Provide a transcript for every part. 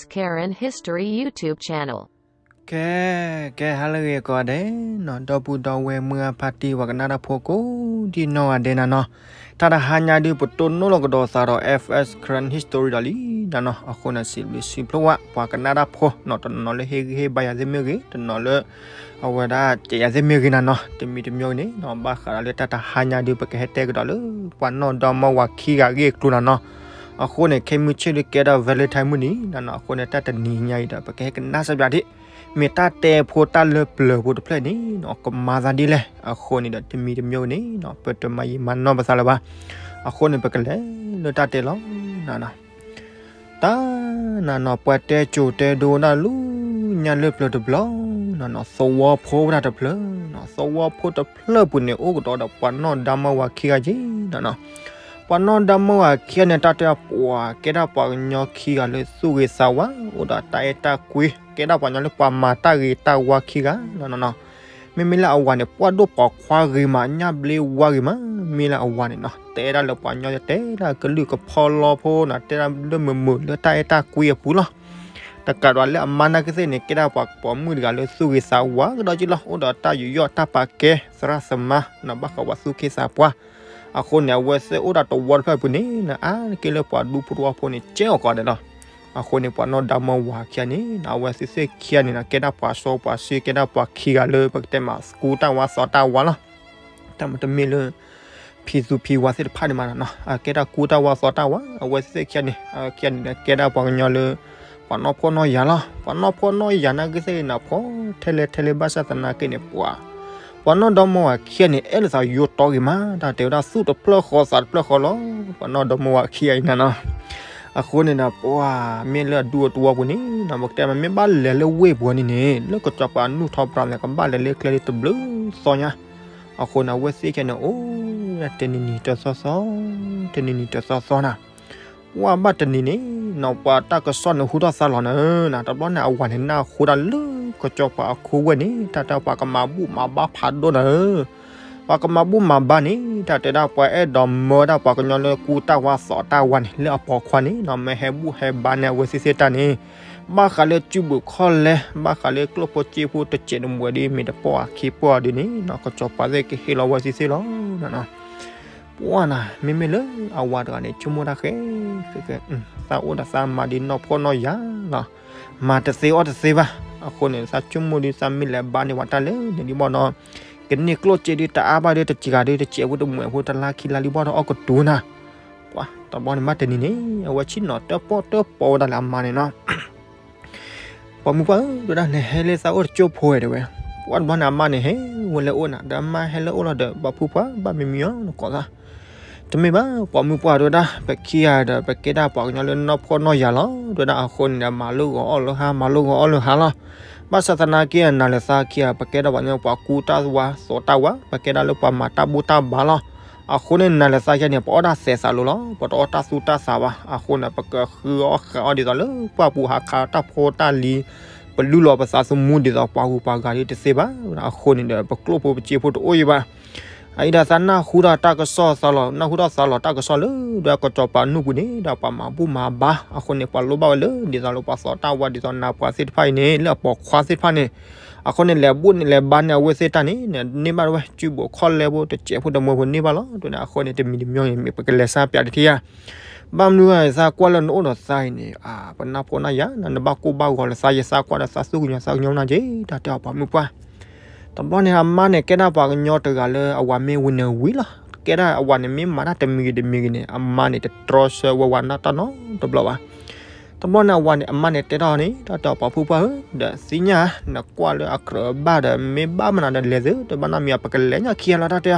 Karen History YouTube channel. ကဲ ကဲ ဟါလၢအဂ့ၤကိးဂၤဒဲးနီၤ, ဒီပုၢ်ဒီဝဲၢ်မုၢ်အဖါတံၢ် ပှၤကနၣ်တၢ်ဖိကိးဒံနီၢ်ဂၤဒဲးနၤနီၤ, တၢ်တဟါညါဒုး ပတိၢ်နီၣ်လီၤကဒီးသးဒီး F S Karen History ဒီးလံနၤနီၤ. အဃိန့ၣ် စံးဘျုးစံးဖှိၣ်ဝဲ ပှၤကနၣ်တၢ်ဖိနီၤ, တနီၤနီၤလၢဟ့ၣ်ဂံၢ်ဟ့ၣ်ဘါယၤသ့ၣ်မ့ၢ်ဂ့ၤ, တနီၤလၢ အဝဲဒၣ်စဲးယၤသ့ၣ်မ့ၢ်ဂ့ၤနၤနီၤ, တမံၤတမံၤန့ၣ်နီၤ, ဘၣ်ဃးဒီးလၢတၢ်တဟါညါဒုး ပကဟဲတဲကဒီးလၢ ပှၤနီၢ်ဒီမါဝၤခံဂၤအဂ့ၢ်အကျိၤနၤနီၤ. အဃိန့ၣ် ခဲမုၢ်ဆ့ၣ်ဒုးကဲဒၣ် Valentine မုၢ်နံၤနၤနီၤ. အဃိန့ၣ် တၢ်တနံၤညါအံၤဒီး ပကဟဲကနၣ်စၢ်ပၠးဒံး မ့ၢ်တၢ်တဲဖိတၢ်လၢပျၢၤဖိတဖျၢၣ်န့ၣ်နီၤ ကမၤသးဒ်လဲၣ်. အဃိန့ၣ်ဒီး တမံၤတမံၤန့ၣ်နီၤ ပတမၤယံာ်မၤနီၢ်ပသးလၢၤဘၣ်. အဃိန့ၣ် ပကလဲၤလၢတၢ်တဲလီၤနၤနီၤ. တၢ်နၤနီၤ ပှၤတဲကိၤတဲဒိဒၣ်လၢညါလၢပျၢၤတဘျီနၤနီၤ, သဝီဖိဝဲဒၣ်တဖျၢၣ်နီၤ, သဝီဖိတဖျၢၣ်ပူၤန့ၣ် အိၣ်ကဒီးဒီးပှၤနီၢ်ဒီမါဝၤခံဂၤက့နၤနီၤ. ပှၤနီၢ်ဒီမါဝၤခံဂၤန့ၣ် တၢ်တဲပှၤ ကဲဒၣ်ပှၤကညီခံဂၤလၢသူၣ်ဂ့ၤသးဝါ, အိၣ်ဒီးတၢ်အဲၣ်တၢ်ကွံ, ကဲဒၣ်ပှၤကညီလၢပှၤမၤတၢ်ဂ့ၤတၢ်ဝါခံဂၤနၤနီၤ. မ့မ့ၢ်လၢအဝၤန့ၣ် ပှၢ်ဒိၣ်ပိာ်ခွါဂ့ၤမး, ညၣ်ဘျ့ဝါဂ့ၤမး, မ့ၢ်လၢအဝၤန့ၣ်နီၤ တဲဒၣ်လၢပှၤကညီ တဲဒၣ်ကလုၢ်ကဖီလီဖိနီၤ, တဲဒၣ်လၢမုာ်မုာ်လၢတၢ်အဲၣ်တၢ်ကွံအပူၤလီၤ. တကးဒီးလၢအမါနာ်က့သ့ၣ်န့ၣ် ကဲဒၣ်ပှၤပိာ်မုၣ်တဂၤလၢသူၣ်ဂ့ၤသးဝါကဒီးက့လီၤ, အိၣ်ဒီးတၢ်ယူးယီၣ်တၢ်ပာ်ကဲ သရၣ်သမါနီၤ, ဘၣ်ဃးပှၤသူၣ်က့သးပှၢ်. အဃိန့ၣ် အဝဲသ့ၣ်အိၣ်ဒီးတဝီတဖျၢၣ်ပူၤန့ၣ် အါတက့ၢ်လၢပှၤဒူဖိတဝီဖိန့ၣ် ကဲအီၤကိးဂၤဒဲးလီၤ. အဃိန့ၣ် ပှၤနီၢ်ဒီမါဝၤခံဂၤန့ၣ် အဝဲသ့ၣ်သ့ၣ်ခံဂၤန့ၣ်နီၤ ကဲဒၣ်ပှၤစီပှၤဆှံ, ကဲဒၣ်ပှၤခံဂၤလၢပကတဲမး ကူတၢ်ဝါသိးတၢ်ဝါလီၤ. တၢ်မ့ၢ်တမ့ၢ်လၢ ဖံသူဖံဝါသ့ၣ်တဖၣ်န့ၣ်မးနီၤ, အကဲဒၣ်ကူတၢ်ဝါသိးတၢ်ဝါ, အဝဲသ့ၣ်ခံဂၤန့ၣ် ခံဂၤန့ၣ် ကဲဒၣ်ပှၤကညီလၢ ပှၤနီၢ်ဖှီၣ်နီၢ်ယာ်လီၤ. ပှၤနီၢ်ဖှီၣ်နီၢ်ယာ်နာ်က့သ့ၣ်နီၤ ဖှီၣ်ထဲလဲၣ်ထဲလဲၣ်ဘၣ်ဆၣ်သနာ်က့န့ၣ် ပှၤ ပှၤနီၢ်ဒီမါဝၤခံဂၤန့ၣ် အဲၣ်လၢသးယိတီဂ့ၤမး, တၢ်တဲဝဲဒၣ်သူၣ်တဖျၢၣ်ဃီသးတဖျၢၣ်ဃီလီၤ. ပှၤနီၢ်ဒီမါဝၤခံဂၤအံၤနၤနီၤ. အဃိန့ၣ်ဒီး ပှၤမ့ၢ်လၢအဒူအတဝီပူၤန့ၣ်နီၤ ပကတဲမး မ့ၢ်ဘၣ်လဲၤလၢဝ့ၢ်ပူၤန့ၣ်န့ၣ် လၢကစီၤပၤနူၢ်ထီၣ်ပြးန့ၣ် ကဘၣ်လဲၤလၢကျဲလၢတဘျုးသီညါ. အဃိန့ၣ် အဝဲသ့ၣ်ခံဂၤန့ၣ် အိၣ်ဝဲဒၣ်တနံၤနံၤတသီသီ, တနံၤနံၤတသီသီနၤ. ပှၢ်ဘၣ်တနံၤန့ၣ်နီၤ ပှၤတၢ်ကစီၣ်န့ၣ်ဟူထီၣ်သါလီၤနၤနၤ, တဘျီန့ၣ် အဝၤန့ၣ် နၢ်ဟူဒၣ်လၢကစီၤပၤအခိဝဲၢ်န့ၣ် တၢ်တဲပှၤကမၤဘူၣ်မၤဘါဖးဒိၣ်နၤဧၢ. ပှၤကမၤဘူၣ်မၤဘါန့ၣ် တၢ်တဲဒၣ်ပှၤအဲၣ်ဒိးမၢဒၣ်ပှၤကညီလၢကူတၢ်ဝါသိးတၢ်ဝါန့ၣ် လၢအပိာ်ခွါန့ၣ်နီၤ မ့ၢ်ဟဲဘူၣ်ဟဲဘါန့ၢ်အဝဲသ့ၣ်သ့ၣ်တၢ်န့ၣ် ဘၣ်ဃးလၢစုဘူၣ်ခီၣ်လဲ ဘၣ်ဃးလၢကျိၣ်ဖိစ့ဖိတစဲးတမှဲၤဒ် မ့ၢ်တပိာ်အခံပိာ်ဒ်န့ၣ်နီၤ ကစီၤပၤသ့ၣ်ကဟ့ၣ်လီၤဝဲသ့ၣ်သ့ၣ်လီၤ. ပှၢ်နၤ မ့မ့ၢ်လၢအဝၤတဂၤန့ၣ် ဆိကမိၣ်တၢ်ဃဲ ဃဲဃဲ သးအိၣ်ဒီးသးမၤဒ်နီၢ်ဖှီၣ်နီၢ်ယာ်လီၤ. မၤတသ့အီၣ်တသ့ဘၣ်. အဃိန့ၣ် သးဆိကမိၣ်ဒ် သးမ့ၢ်လဲၤဘါန့ၢ်ဝဲတၢ်လၢန့ၣ်ဒ်ဘၣ်ဒီး ကန့ၢ်ကျိၣ်စ့ဒ်တအါဘၣ်ဒ် တစှၤဒ် တစဲးဖိတမှဲၤဖိ တလါခံလါလံဘၣ်ဒီး အီၣ်ကတူၤနၤ. ပှၤတဘျီန့ၣ် မ့ၢ်တနံၤန့ၣ် အဝဲဆ့ၣ်နီၤတၢၣ်ပီၣ်တၢၣ်ပီဝဲဒၣ်လၢအမါန့ၣ်နီၤ ပိာ်မုၣ်ပှၢ်ဧၢ တဲဝဲဒၣ် နဟဲလၢသးအိၣ်တကၠိဖိဧါ တဲဝဲ. ပှၢ်တဘျီန့ၣ် အမါန့ၣ်ဟဲဝဲလၢအအိၣ်နၤ ဒီးအမါဟဲလၢအအိၣ်လီၤဒီး ပှၤဖိပှၢ်ဘၣ်မံမံအီၤနကိးသး တမ့ၢ်ဘၣ် ပိာ်မုၣ်ပှၢ် တဲဝဲဒၣ် ပခံဂၤဒီး ပကဲဒၣ်ပှၤကညီလၢနီၢ်ဖှီၣ်နီၢ်ယာ်လီၤ တဲဝဲဒၣ်. အဃိန့ၣ်ဒီး မၤလိဂီၤအီၣ်လၢဟါ မၤလိဂီၤအီၣ်လၢဟါလီၤ. ဘၣ်ဆၣ်သနာ်က့ နၤလၢသးခံဂၤ ပကဲဒၣ်ပှၤကညီ ပှၤကူတၢ်ဝါသိးတၢ်ဝါ ပကဲဒၣ်လၢပှၤမၤတၢ်ဘူၣ်တၢ်ဘါလီၤ. အဃိန့ၣ် နၤလၢသးခံဂၤန့ၣ် ပအီၣ်တၢ်သဲးသးလိၤလီၤ ပတအီၣ်တၢ်သူတၢ်သးဘၣ်. အဃိန့ၣ် ပကဃုအီၣ်ဃုအီဒ်သိးလၢပှၢ်ပူၤ ဟးခးတၢ်ဖိတၢ်လံၤ ပလုၢ်လီၤပသးသမူဒ်သိးပှၤဂုၤပှၤဂၤဒ်တသ့ဘၣ်. အဃိန့ၣ်ဒီး ပကျိၣ်ဖိပစ့ဖိတအိၣ်ယံၤဘၣ်. အအံၤဒီးသးနၢ်ဟူဒီးတၢ်ကစီၣ်သးလီၤ နၢ်ဟူထီၣ်သးလီၤတၢ်ကစီၣ်လၢ ဒီးကစီၤပၤနူၢ်ပူၤန့ၣ် ဒီးပှၤမၤဘူၣ်မၤဘါ အဃိန့ၣ် ပှၤလိၣ်ဘၣ်ဝဲလၢ ဒ်သိးလၢပှၤသိးတၢ်ဝါ ဒ်သိးနၤပှၤသ့ၣ်တဖၣ်အံၤန့ၣ် လၢအပိာ်ခွါသ့ၣ်တဖၣ်န့ၣ် အဃိန့ၣ် လဲၤဘူၣ်န့ၣ် လဲၤဘါန့ၢ်အဝဲသ့ၣ်တၢ်န့ၣ် န့ၢ်ဘၣ်ဝဲ စုဘူၣ်ခီၣ်လဲဖိ တစဲးဖိတမှဲၤဖိန့ၢ်ဘၣ်လီၤ. တဲဝဲဒၣ် အဃိန့ၣ် တမံၤတမံၤန့ၣ် မ့ၢ်ပကလဲၤစါပၠးတထံၣ်ဧါ ဘၣ်မနုၤအဃိ သးကွၢ်လၢနအိၣ်ဒီးသးအံၤန့ၣ် ပနၢ်ဖှီၣ်နၢ်ယာ် နဘၣ်ကိၢ်ဘၣ်ဂီၤလၢသး ယသးကွၢ်ဒီးသးသူၣ်ကညီၤသးကညီၤနၤက့ တၢ်တဲအီၤပိာ်မုၣ်ပှၢ်. တဘျီန့ၣ် အမါန့ၣ် ကဲဒၣ်ပှၤကညီတဂၤလၢအဝၤမ့ၢ်ဝံၤန့ၣ်ဝံၤလီၤ. ကဲဒၣ်အဝၤန့ၣ် မ့ၢ်မၤတၢ်တမံၤဂ့ၤတမံၤဂ့ၤန့ၣ် အမါန့ၣ် တတြီဆၢဝဲဝၤနီတၢ်နီတဘျီဘၣ်. တဘျီန့ၣ် အဝၤန့ၣ် အမါန့ၣ်တဲထီၣ်န့ၣ် တၢ်တဲအီၤပိာ်မုၣ်ပှၢ်ဧၢ ဒီးသ့ၣ်ညါ နကွၢ်လၢအကြၢးဘၣ်ဒီး မ့ၢ်ဘၣ်မနုၤဒီးလဲၤသု တဘၣ်နီတမံၤ ပကလဲၤညါခံဂၤလီၤ တၢ်တ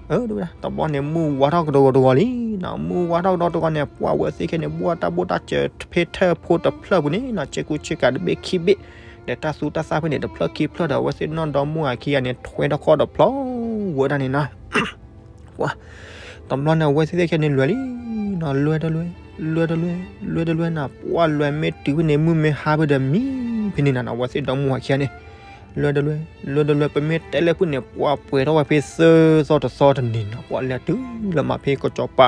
ဲအီၤ တဘျီန့ၣ် မုၢ်ဝါထီၣ်ကဒီးဂီၤတဂီၤလံနီၤ. မုၢ်ဝါထီၣ်ကဒီးတဂီၤန့ၣ် ပှၢ်ဝဲသ့ၣ်ခဲန့ၣ် ဘှၢ်တၢ်ဘိၣ်တၢ်စၢၤဖ့ထၢၣ်ဖိတဖျၢၣ်ပူၤန့ၣ်နီၤ ဆ့ကူဆ့ကၤတဘ့ၣ်ခံဘ့ၣ် ဒီးတၢ်သူတၢ်သၣ်ဖဲန့ၣ် တဖျၢၣ်ခံဖျၢၣ်ဒီး အဝဲသ့ၣ်နီၢ်ဒီမါဝၤခံဂၤန့ၣ် ထွဲထီၣ်ခီၣ်ဒီးဖျီဝဲဒၣ်န့ၣ်နီၤ. ပှၢ် တဘျီန့ၣ် အဝဲသ့ၣ်သ့ၣ်ခဲန့ၣ်လွဲၤလံနီၤ လွဲၤတလွဲၤ လွဲၤတလွဲၤ လွဲၤတလွဲၤနၤ ပှၢ်လွဲၤမ့ၢ်တုၤဖဲန့ၣ် မုၢ်မ့ၢ်ဟါဖဲဒီးမံဖဲန့ၣ်နၤနီၤ အဝဲသ့ၣ်ဒီမါဝၤခံဂၤန့ၣ် လွဲၤတလွဲၤ လွဲၤတလွဲၤ ပမ့ၢ်တဲလၢဖုၣ်န့ၣ် ပှၢ်ပှဲၤထီၣ်ဝဲဖဲသၢသီတသီတနံၤနီၤ ပှၢ်လဲၤတုၤလၢမးဖဲကစီၤပၤ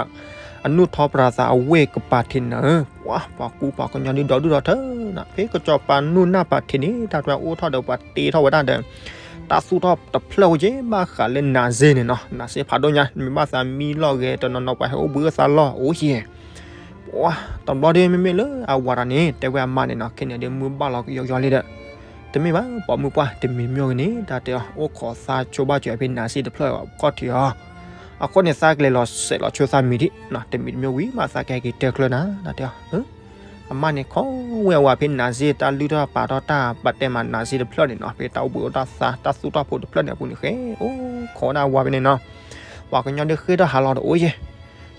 အနူၢ်ထီၣ်ပြးသးအဝ့ၢ်ကပၤထံးနၤဧၢ ပှၤ ပှၤကူပှၤကညီဒုးဒီဒူၣ်ဒီထၢနီၤ, ဖဲကစီၤပၤနူၢ်နၢ်ပၤထံးန့ၣ် တၢ်တအိၣ်ထီၣ်ဒီးပှၤတ့ထီၣ်ဝဲဒၣ်ဒီး တၢ်သူၣ်ထီၣ်တဖျၢၣ်ဝဲက့ ဘၣ်ဃးလၢနၤစ့န့ၣ်နီၤ, နၤစ့ဖးဒိၣ်ညါ မ့ၢ်ဘၣ်သးမံလီၢ်ဂဲၤတနီၤနီၤ ပှၤဟဲအိၣ်ဘှံးအိၣ်သါလီၢ်အိၣ်ယဲၢ် ပှၤ တဘျီဒီးမ့မ့ၢ်လၢအဝၤတဂၤန့ၣ် တဲဝဲအမါန့ၣ်နီၤ, ခဲန့ၣ်ဒီးမုၢ်ဘၣ်လီၤကယီကယီလံဒီး တမ့ၢ်ဘၣ် ပိာ်မုၣ်ပှၢ် တမံၤတမံၤဂ့ၤန့ၣ် တၢ်တဲအီၤ အိၣ်ခိးသါဆိဘၣ်စၢၤဖဲနၤစ့တဖျၢၣ်ခီၣ်ထံးအီၤ, အဃိန့ၣ် သးကလဲၤလီၤစဲးလီၤဆိသးမံၤဒံးနီၤ, တမံၤတမံၤဝံၤမး သးကဟဲက့ၤတဲချၢနၤ တၢ်တဲအီၤ အမါန့ၣ်ခိးဝဲအဝၤဖဲနၤစ့တၢ်လုၢ်ထီၣ်ပာ်ထီၣ်တၢ်ပာ်တဲမးနၤစ့တဖျၢၣ်န့ၣ်နီၤ, ဖဲတၢ်အိၣ်ဘှံးအိၣ်သါ တၢ်သူၣ်ထီၣ်ဖိတဖျၢၣ်န့ၣ်အပူၤန့ၣ် ဃဲအိၣ်ခိးဝဲဒၣ်အဝၤဖဲန့ၣ်နီၤ, ပှၤကညီဒုးဃ့ထီၣ်ဟးလီၤတအိၣ်ယဲၢ်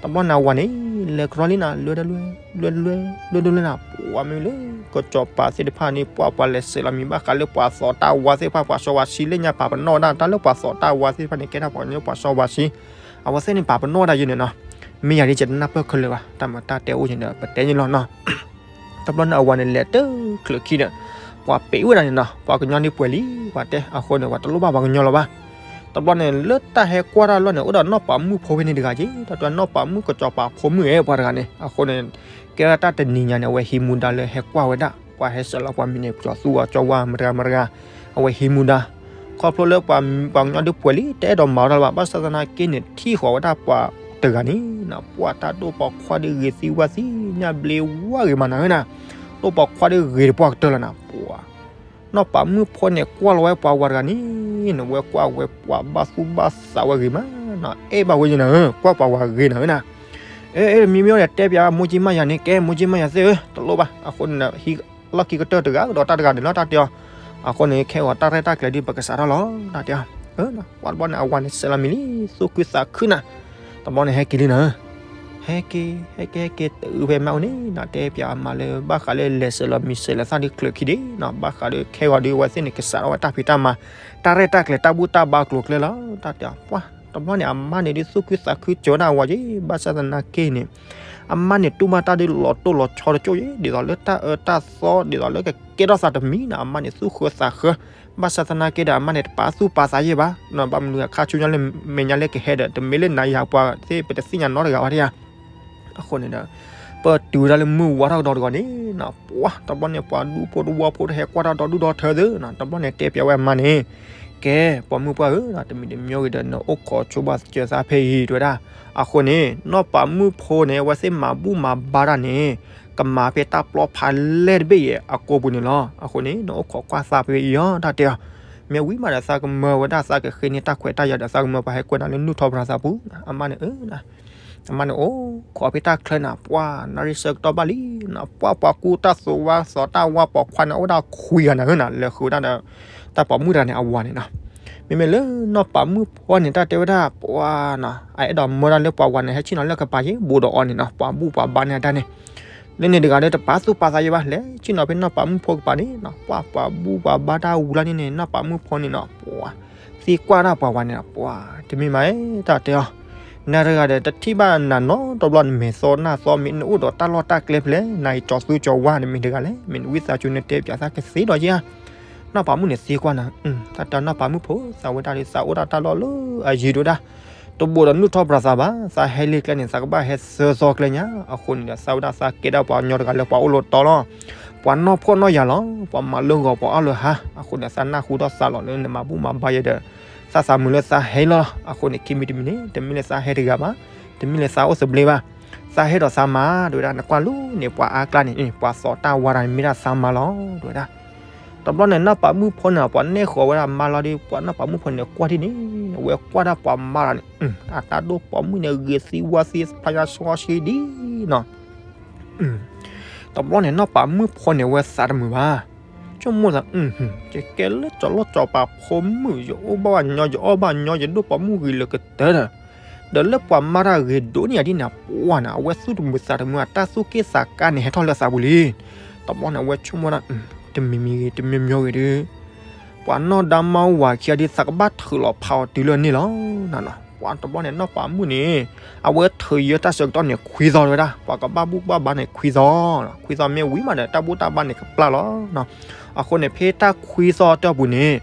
တဘျီန့ၣ်အဝၤန့ၣ် လဲၤကရီလံနၤ လွဲတလွဲ လွဲတလွဲ လွဲတလွဲနၤ, ပှၤမ့ၢ်လၢ ကစီၤပၤသ့ၣ်တဖၣ်န့ၣ် ပှၤပှၤလဲၤစဲးလီၤမံၤဘၣ်ဃးလၢပှၤသီးတၢ်ဝါသ့ၣ်တဖၣ် ပှၤစီၤဝါဆံးလၢညါပာ်ပနီၣ်ဝဲဒၣ် တၢ်လၢပှၤသီးတၢ်ဝါသ့ၣ်တဖၣ်န့ၣ် ကဲထီၣ်ပှၤကညီပှၤစီၤဝါဆံး, အဝဲသ့ၣ်န့ၣ်ပာ်ပနီၣ်ဝဲဒၣ်ယဲၢ်န့ၣ်နီၤ, မ့ၢ်ယၤဒ်ယတနၢ်ပၢၢ်ခဲလၢာ်ဘၣ် တၢ်မၤတၢ်တဲအိၣ်ယဲၢ်န့ၣ်ဒီးပတဲန့ၣ်လီၤနီၤ တဘျီန့ၣ်အဝၤန့ၣ်လဲၤတချုးခံဒီး ပှၤပ့ၤဝဲဒၣ်န့ၣ်နီၤ, ပှၤကညီန့ၣ်ပှဲၤလံ ပှၤတဲအဃိန့ၣ် ပှၤတလိၣ်ဘၣ်ပှၤကညီလီၤဘၣ်. တဘျီန့ၣ် လၢတၢ်ဟဲကွၢ်တၢ်လီၢ်န့ၣ် အိၣ်ဒီးနီၢ်ပၤမုၣ်ဖိဖဲန့ၣ်တဂၤက့ၤ, တၢ်တဲနီၢ်ပၤမုၣ်ကစီၤပၤဖိမုၣ်အဲၣ်ပှၤတဂၤန့ၣ် အဃိန့ၣ် ကဲဝဲဒၣ်တၢ်တနံၤညါန့ၣ် အဝဲဟံးမူဒါလၢဟဲကွၢ်ဝဲဒၣ် ပှၤဟဲစဲးလီၤပှၤမံၤန့ၣ် ကၠီၤသူအီၤကၠီၤဝါမတဂၤမတဂၤ, အဝဲဟံးမူဒါ ခီဖျိလၢပှၤကညီဒုးပှဲၤလံ တအဲၣ်ဒိးမၤဝဲဒၣ်လၢၤဘၣ် ဘၣ်ဆၣ်သနာ်က့န့ၣ် ထံၣ်ဃီၤဝဲဒၣ်ပှၤတဂၤန့ၣ်နီၤ, ပှၤတၢ်ဒိၣ်ပိာ်ခွါဒုးဂ့ၤသံဝါသံ ညၣ်ဘျ့ဝါဂ့ၤမးနၤဧၢနၤ, ဒိၣ်ပိာ်ခွါဒုးဂ့ၤတပှၢ်ကတၢၢ်လီၤနၤ, ပှၤ နီၢ်ပၤမုၣ်ဖိန့ၣ် ကွၢ်လီၤဝဲပှၤဝၤတဂၤန့ၣ် နဝဲကွၢ်ဝဲပှၤဘၣ်သူၣ်ဘၣ်သးဝဲဂ့ၤမးနီၤ, အဲၣ်ဘၣ်ဝဲယဲၢ်နၤဧၢ, ကွၢ်ပှၤဝၤဂ့ၤနၤဧၢနၤ, အဲၣ် မ့မ့ၢ်အိၣ်ဒီးတဲပၠးမိၢ်ကၠံမးယၤန့ၣ် ကဲမိၢ်ကၠံမးယၤသ့ၣ်ဧၢ, တလိၣ်ဘၣ်, အဃိန့ၣ် ဟံးလီၢ်ခံကတၢၢ်တဂၤကဒီးတၢ်တဂၤန့ၣ်လီၤ တၢ်တဲအီၤ, အဃိန့ၣ် ခဲဂီၤတၢ်ရဲၣ်တၢ်ကျဲၤဒုးပကစးထီၣ်လီၤ တၢ်တဲအီၤ, ပှၤတဘျီန့ၣ် အဝၤန့ၣ်စဲးလီၤမံၤလံ သူၣ်ခုသးခုနၤ, တဘျီန့ၣ် ဟဲက့ၤလံနၤဧၢ ဟဲက့ၤ ဟဲက့ၤ ဟဲက့ၤ တုၤဖဲမးအိၣ်န့ၣ်နီၤ, တဲပၠးအမါလၢ ဘၣ်ဃးလၢလဲၤစဲးလီၤမံၤစဲးလီၤသၣ်ဒုးချုးခံဒံးနီၤ, ဘၣ်ဃးဒီးခဲဂီၤဒုး အဝဲသ့ၣ်န့ၣ် ကစးထီၣ်ဝဲတၢ်ဖံးတၢ်မၤ တၢ်ရဲၣ်တၢ်ကျဲၤ တၢ်ဘူၣ်တၢ်ဘါကျိၤကျဲလီၤ တၢ်တဲအီၤ, ပှၤ တဘျီန့ၣ် အမါန့ၣ်ဒုးသူၣ်ခုသးခုစၢၤဝဲဒၣ်အဝၤက့ၤ, ဘၣ်ဆၣ်သနာ်က့န့ၣ် အမါန့ၣ်တူၢ်ဘၣ်တၢ်ဒုးလီၤတိၢ်လီၤဆီတကၠိၢ်က့ၤ, ဒ်သိးလၢတၢ်အၢတၢ်သီ ဒ်သိးလၢကကဲထီၣ်သးတမံၤနီၤ, အမါန့ၣ် သူၣ်ဃၢသးဃၢ, ဘၣ်ဆၣ်သနာ်က့ဒီး အမါန့ၣ် တပာ်သူၣ်ပာ်သးယဲၢ်ဘၣ်, ဘၣ်မနုၤအခါဆူညါလၢမဲာ်ညါလၢကဟဲဒီး တမ့ၢ်လၢနၤယၤပှၤသ့ၣ် ပတသ့ၣ်ညါနီတဂၤဘၣ်ဒံးဧါ အဃိန့ၣ်ဒီး ပတုၤဝဲဒၣ်လၢမုၢ်ဝါထီၣ်ကဒီးတဂီၤန့ၣ်နီၤ, ပှၤ တဘျီန့ၣ် ပှၤဒူဖိတဝီဖိတဟဲကွၢ်တၢ်ဒီဒူၣ်ဒီထၢသ့နီၤ, တဘျီန့ၣ် တဲပၠးဝဲအမါန့ၣ်, ကဲ ပိာ်မုၣ်ပှၢ်ဧၢ, တမံၤတမံၤဂ့ၤဒီး နအိၣ်ခိးဆိဘၣ်စၢၤသးဖဲအံၤ တဲဝဲဒၣ်, အဃိန့ၣ် နီၢ်ပၤမုၣ်ဖိန့ၣ် အဝဲသ့ၣ်မၤဘူၣ်မၤဘါတၢ်န့ၣ် ကမၤဖဲတၢ်ပျီဖးလဲၢ်တဘ့ၣ်အံၤအကိာ်ပူၤန့ၣ်လီၤ, အဃိန့ၣ် နအိၣ်ခိးကွၢ်သးဖဲအံၤအီၤ တၢ်တဲအီၤ, မ့ၢ်ဝံၤမးဒီး သးကမၢဝဲဒၣ် သးကဃ့န့ၢ်တၢ်ခွဲးတၢ်ယာ်ဒီး သးကမၢပှၤဟဲကွဲးနၤလၢနူၢ်ထီၣ်ပြၤသးပူၤ, အမါန့ၣ် အမါန့ၣ်အိၣ်ခိးဖဲတၢ်ချၢနၤ, ပှၤ နၣ်ရံၣ်ဆၢကတီၢ်ဘၣ်လံနီၤ, ပှၤ ပှၤကူတၢ်သူးဝါသီးတၢ်ဝါပိာ်ခွါန့ၣ် အိၣ်ဝဲဒၣ်ခွံဂၤနၤဧၢနၤ, လဲၤဃုာ်ဝဲဒၣ်ဒီး တၢ်ပိာ်မုၣ်တဂၤန့ၣ် အဝၤန့ၣ်နီၤ, မ့မ့ၢ်လၢနီၢ်ပၤမုၣ်ဖိန့ၣ် တၢ်တဲဝဲဒၣ် ပှၤနီၤ အအဲၣ်ဒိးမၢဒၣ်လၢပှၤဝၤန့ၣ် ဟဲဆ့ၣ်နီၤလၢကပၤယ့ၣ် ဘူးဒီးအီၤန့ၣ်နီၤ, ပှၤဘူၣ်ပှၤဘါန့ၢ်အတၢ်န့ၣ် လၢန့ၣ်တဂၤဒီး တပာ်သူၣ်ပာ်သးယဲၢ်ဘၣ်, လဲၤဆ့ၣ်နီၤဖဲနီၢ်ပၤမုၣ်ဖိကပၤန့ၣ်နီၤ, ပှၤ ပှၤဘူၣ်ပှၤဘါတၢ်ဝံၤလီၤန့ၣ်န့ၣ် နီၢ်ပၤမုၣ်ဖိန့ၣ်နီၤ, ပှၤ သံကွၢ်ဒၣ်ပှၤဝၤန့ၣ်နီၤ, ပှၤ တမ့ၢ်မး တၢ်တဲအီၤ, နၤတဂၤဒီး တထံၣ်ဘၣ်နၤနီတဘျီ နမဲာ်သီနၢ်သီ မ့ၢ်နအိၣ်ဒီးတၢ်လီၢ်တၢ်ကျဲဖဲလဲၣ်, နအံၤကၠီၤသူကၠီၤဝါ နမ့ၢ်တဂၤလဲၣ်, မ့ၢ်နဝံသးစူၤ နတဲပၠးသးကသ့ဒီးယဲၢ်ဧါ နီၢ်ပၤမုၣ်န့ၣ်သံကွၢ်နၤ, တၢ်တဲနီၢ်ပၤမုၣ်ဖိ သးဝဲဒၣ်ဒီး သးအိၣ်ဒၣ်တၢ်လီၢ်လၢအယံၤဒိၣ်ဒၣ်, တဘူးဒီးနူၢ်ထီၣ်ပြၤသးဘၣ်, သးဟဲလံကျဲန့ၣ် သးကဘၣ်ဟဲသၢသီကျဲညါ, အဃိန့ၣ်ဒီး သးဝဲဒၣ်သးကဲဒၣ်ပှၤကညီတဂၤလၢပှၤအိၣ်လီၤတီလီၤ, ပှၤနီၢ်ဖှီၣ်နီၢ်ယာ်လီၤ, ပှၤမၤလၢဂီၤပှၤအီၣ်လၢဟါ, အဃိန့ၣ် သးနၢ်ဟူထီၣ်သးလီၤလၢနမၤဘူၣ်မၤဘါယဲဒီး သးသးမုာ်လၢသးဟဲလီၤ, အဃိန့ၣ် ခံမံၤတမံၤန့ၣ် တမ့ၢ်လၢသးဟဲတဂၤဘၣ်, တမ့ၢ်လၢသးအိၣ်သဘျ့ဘၣ်, သးဟဲဒီးသးမၤ တဲဝဲဒၣ်, နကွၢ်လူၤန့ၣ် ပှၤအါကျါန့ၣ် ပှၤသီးတၢ်ဝါတၢ်န့ၣ် မ့ၢ်ဒၣ်သးမၤလီၤ တဲဝဲဒၣ်. တဘျီန့ၣ် နီၢ်ပၤမုၣ်ဖိန့ၣ် ပှၤနဲၣ်ဃီၤဝဲဒၣ်မါလီၤဒီး ပှၤနီၢ်ပၤမုၣ်ဖိန့ၣ် ကွၢ်ထံၣ်န့ၣ် အဝဲကွၢ်ဒၣ်ပှၤမါလီၤန့ၣ် အတၢ်ဒိၣ်ပိာ်မုၣ်န့ၣ် ဂ့ၤသံဝါသံ ဖးယါစီဆှံဒ်နီၤ တဘျီန့ၣ် နီၢ်ပၤမုၣ်ဖိန့ၣ် အဝဲသးတမုာ်ဘၣ်. ဆိကမိၣ်သး ယကဲလၢစီၤလီၢ်စီၤပၤဖိမုၣ် ယအိၣ်ဘၣ်ညီ ယအီၣ်ဘၣ်ညီ ယဒိၣ်ပိာ်မုၣ်ဂ့ၤလၢကတၢၢ်ဒီး ဒီးလၢပှၤမါတၢ်ဂ့ၤဒိၣ်န့ၢ်ယၤဒ်န့ၣ် ပှၤန့ၣ် အဝဲသူၣ်တမုာ်သးတမုာ် အတၢ်သူၣ်က့ၣ်သးကါန့ၣ် ဟဲထီၣ်လၢသးပူၤလံ. တဘျီန့ၣ် အဝဲဆိကမိၣ်ဒၣ် တမံၤမံၤဂ့ၤ တမံၤမံၤဂ့ၤဒီး ပှၤနီၢ်ဒါမါဝၤခံဂၤဒုး သးကဘၣ်ထုးလီၤဖးအီၤတုၤလၢန့ၣ်လီၤ. ပှၤတဘျီန့ၣ် နီၢ်ပၤမုၣ်န့ၣ် အဝဲထုးယဲၢ်တၢ်ဆၢကတီၢ်န့ၣ် ခွံသီဝဲဒၣ် ပှၤကဘၣ်ဘူၣ်ဘၣ်ဘါန့ၣ် ခွံသီ, ခွံသီမ့ၢ်ဝံၤမးဒီး တၢ်ဘူၣ်တၢ်ဘါန့ၣ်ကပျၢ်လီၤ. အဃိန့ၣ် ဖဲတၢ်ခွံသီတၢ်ပူၤန့ၣ်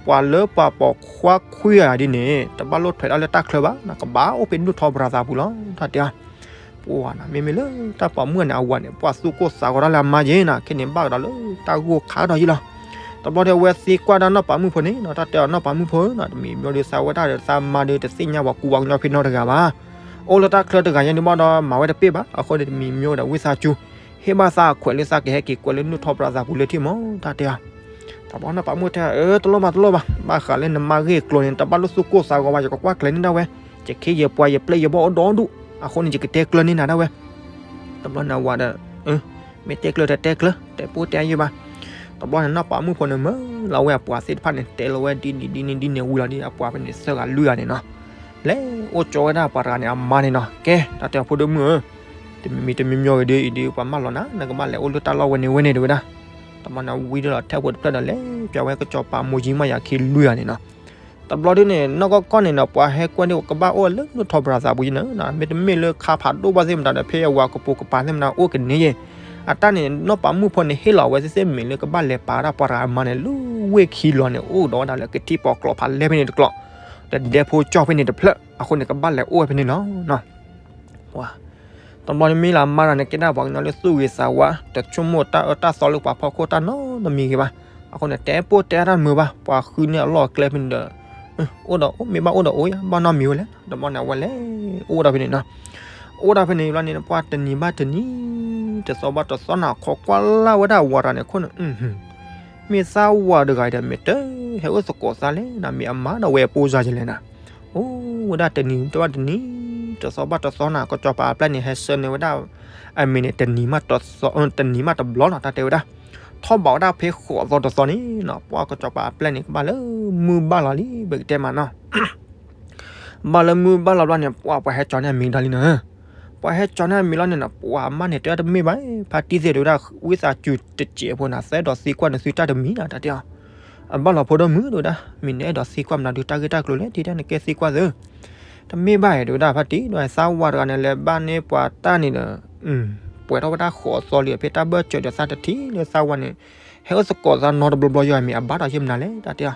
ပှၤလၢပှၤပိာ်ခွါခွံဂၤဒ်န့ၣ် တဘၣ်လိၣ်ထွဲဒၣ်လၢတၢ်ချၢဘၣ်, ကဘၣ်အိၣ်ဖဲနူၢ်ထီၣ်ပြၤသးပူၤလီၤ. တၢ်တဲအီၤ ပှၤနီၤ မ့မ့ၢ်လၢတၢ်ပိာ်မုၣ်န့ၣ် အဝၤန့ၣ် ပှၤသူၣ်ကိၢ်သးဂီၤတၢ်လၢအမါယဲနီၤ, ခဲန့ၣ်ဘၣ်ကဒီးလၢတၢ်ဂိၢ်ခါကဒီးယဲလီၤ. တဘျီဒီးအဝဲသံကွၢ်ဒၣ်နီၢ်ပၤမုၣ်ဖိန့ၣ်နီၤ, တၢ်တဲအီၤနီၢ်ပၤမုၣ်ဖိဧၢနီၤ, တမံၤမ့ၢ်ဒီးသးဝဲဒၣ်ဒီးသးမါဒီးတသ့ၣ်ညါပှၤကူပှၤကညီဖဲနီတဂၤဘၣ်. အိၣ်လၢတၢ်ချၢတဂၤညါန့ၣ်ဘၣ်ဒီးမၤဝဲတပ့ၢ်ဘၣ်. အဃိန့ၣ်တမံၤမ့ၢ်ဒီးဝံသးစူၤ ဟ့ၣ်ဘၣ်သးအခွဲးလၢသးကဟဲက့ၤကွဲးလၢနုၢ်ထီၣ်ပြးသးပူၤလၢထံၣ်မး တၢ်တဲအီၤ. တဘျီနီၢ်ပၤမုၣ်တဲ အၢ တလိၣ်ဘ�်တလိၣ်ဘၣ်, ဘၣ်ဃးလၢနမါဂ့ၢ်ကျိၤန့ၣ် တဘၣ်လိၣ်သူၣ်ကိၢ်သးဂီၤဘၣ်, ယကကွၢ်ကျဲၤန့ၢ်ဒၣ်ဝဲ, ယခ့ယပှၤယပျဲၢ်ယဘီၣ်အိၣ်ဒီဒူၣ်, အဃိန့ၣ် ယကတဲကျၢၤန့ၢ်နၤဒၣ်ဝဲ. တဘျီန့ၣ်အဝၤဒီး မ့ၢ်တဲကျၢၤတတဲကျၢၤ တဲပိၢ်တဲယဲၢ်ဘၣ်. တဘျီန့ၣ်နီၢ်ပၤမုၣ်ဖိန့ၣ်မၢလီၤဝဲအပှၤသ့ၣ်တဖၣ်န့ၣ် တဲလီၤဝဲဒ်န့ၣ်ဒ်န့ၣ်ဒ်န့ၣ်ဝံၤလီၤဒီး အပှၤဖဲန့ၣ်သၢဂၤလွံၢ်ဂၤန့ၣ်နီၤ လဲၤအိၣ်ကၠီဝဲဒၣ်ပှၤတဂၤန့ၣ်အမါန့ၣ်နီၤ, ကဲ တၢ်တဲအီၤဖိဒိၣ်မုၣ်ဧၢ, တမံၤမံၤတမံၤမံၤဂ့ၤဒီးအံၤဒီးပှၤမၢလီၤနၤ, နကဘၣ်လဲၤအိၣ်လၢတၢ်လီၢ်ဝဲန့ၣ်ဝဲန့ၣ်တဲဝဲဒၣ်. တဘျီန့ၣ်ဝံၤဒီးလီၤထဲဖိတဖျၢၣ်ဒီးလဲၤပျးဝဲကစီၤပၤမိၢ်ကၠံမါယၤခံလွံၢ်ဂၤန့ၣ်နီၤ. တဘျီဒ်န့ၣ် နီၢ်ကီၢ်ကီၢ်န့ၣ်နီၤ ပှၤဟဲကွၢ်န့ၣ် ကဘၣ်အိၣ်လၢနုၢ်ထီၣ်ပြးသးပူၤယဲနီၤ, မ့တမ့ၢ်လၢခါဖးဒိၣ်ဘၣ်သ့ၣ်မတၤဒီး ဖဲအဝၤကပိာ်ကပၤသ့ၣ်မတၤအိၣ်ကန့ၢ်ယဲၢ်. အတၢ်န့ၣ် နီၢ်ပၤမုၣ်ဖိန့ၣ် ဟ့ၣ်လီၤဝဲသ့ၣ်သ့ၣ်မ့ၢ်လၢကဘၣ်လဲၤပာ်ဝဲဒၣ်ပှၤတဂၤအမါန့ၣ် လၢဝ့ၢ်ခံလီၤန့ၣ် အိၣ်ဒီးဝဲဒၣ်လၢကထံၣ်ပီၤကျိးဖးလဲၢ်ဖဲန့ၣ်တကျိး, ဒီးဒဲဖိကၠီၣ်ဖဲန့ၣ်တဖျၢၣ်, အဃိန့ၣ် ကဘၣ်လဲၤအိၣ်ဝဲဖဲန့ၣ်လီၤ. တဘျီန့ၣ်မ့ၢ်လၢအမါတဂၤန့ၣ် ကဲဒၣ်ပှၤကညီလၢသူၣ်ဂ့ၤသးဝါ, တဆိကမိၣ်တၢ်အၢတၢ်သီလၢပှၤဖီခိၣ်တၢ်နီတမံၤဂ့ၤဘၣ်. အဃိန့ၣ် တဲပိၢ်တဲတၢ်မုာ်ဘၣ်, ပှၤဃုန့ၢ်အလီၢ်အကျဲဖဲန့ၣ်ဒီး အိၣ်ဒီးအိၣ် မ့ၢ်ဘၣ်အိၣ်ဒီးအိၣ်ယါ ဘၣ်နီတမံၤဝဲလဲၣ်. တဘျီန့ၣ် အဝဲလဲၤအိၣ်ဝဲဒၣ်ဖဲန့ၣ်နီၤ. အိၣ်ဝဲဒၣ်ဖဲန့ၣ်ဘျီန့ၣ် ပှၤတနံၤဘၣ်တနံၤ, တသီဘၣ်တသီနီၤ ခိးကွၢ်လၢ်ဝဲဒၣ်အဝၤတဂၤန့ၣ်အခိၣ်န့ၣ်, မ့ၢ်သးဝၤတဂၤအံၤဒီး မ့ၢ်တဟဲအိၣ်သကိးသးလဲၣ်နီၤ, မ့ၢ်အမါဒီးဝဲအပိစါယလဲၣ်နီၤ. အိၣ်ဝဲဒၣ်တနံၤဘၣ်တနံၤ, တသီဘၣ်တသီနီၤ ကစီၤပၤအပျဲၢ်န့ၣ် ဟဲဆှၢန့ၢ်ဝဲဒၣ် အမ့ၢ်န့ၣ် တနံၤမးတဘျီနီၤ တၢ်တဲဝဲဒၣ်. ထီၣ်ဘးဝဲဒၣ်ဖဲဃိးသီတသီန့ၣ်နီၤ ပှၤကစီၤပၤအပျဲၢ်န့ၣ် ကဘၣ်လၢမုၢ်ဘၣ်လီၤလံ ပကတဲမးနီၤ. ဘၣ်လၢမုၢ်ဘၣ်လီၤဘျီန့ၣ် ပှၤပှၤဟဲကၠီန့ၢ်အမံၤဒီးလံနီၤ. ပှၤဟဲကၠီန့ၢ်အမံၤလီၤန့ၣ်နီၤ ပှၤအမါန့ၣ်တဲတမ့ၢ်ဘၣ်, ဖါတံၢ်သ့ၣ်တဲဝဲဒၣ် ဝံသးစူၤတစဲးဖိနီၤ သးအဲၣ်ဒိးသံကွၢ်နသုတၢ်တမံၤနီၤ တၢ်တဲအီၤ. အဘၣ်လီၤဖိဒိၣ်မုၣ်တဲဝဲဒၣ် မ့ၢ်နအဲၣ်ဒိးသံကွၢ်မနုၤဒုးတၢ်ဂ့ၢ်တၢ်ကျိၤလဲၣ် ဒ်တၢ်နကဲသံကွၢ်သု. တမ့ၢ်ဘၣ်တဲဝဲဒၣ် ဖါတံၢ်ဒီးသးဝၤတဂၤန့ၣ် လဲၤဘၣ်န့ၢ်ပှၤတၢ်န့ၣ်ဒီး ပှဲၤထီၣ်ဝဲဒၣ်ဃိးသီလံ ဖဲတၢ်ဘၢၣ်စၢၤဒီးသးတထံၣ်လၢသးဝၤန့ၣ် ဟဲအိၣ်သကိးသးနီတဘျီဘျီယဲၢ် မ့ၢ်အဘၣ်ဒီးယဲၢ်မနုၤလဲၣ် တၢ်တဲအီၤ.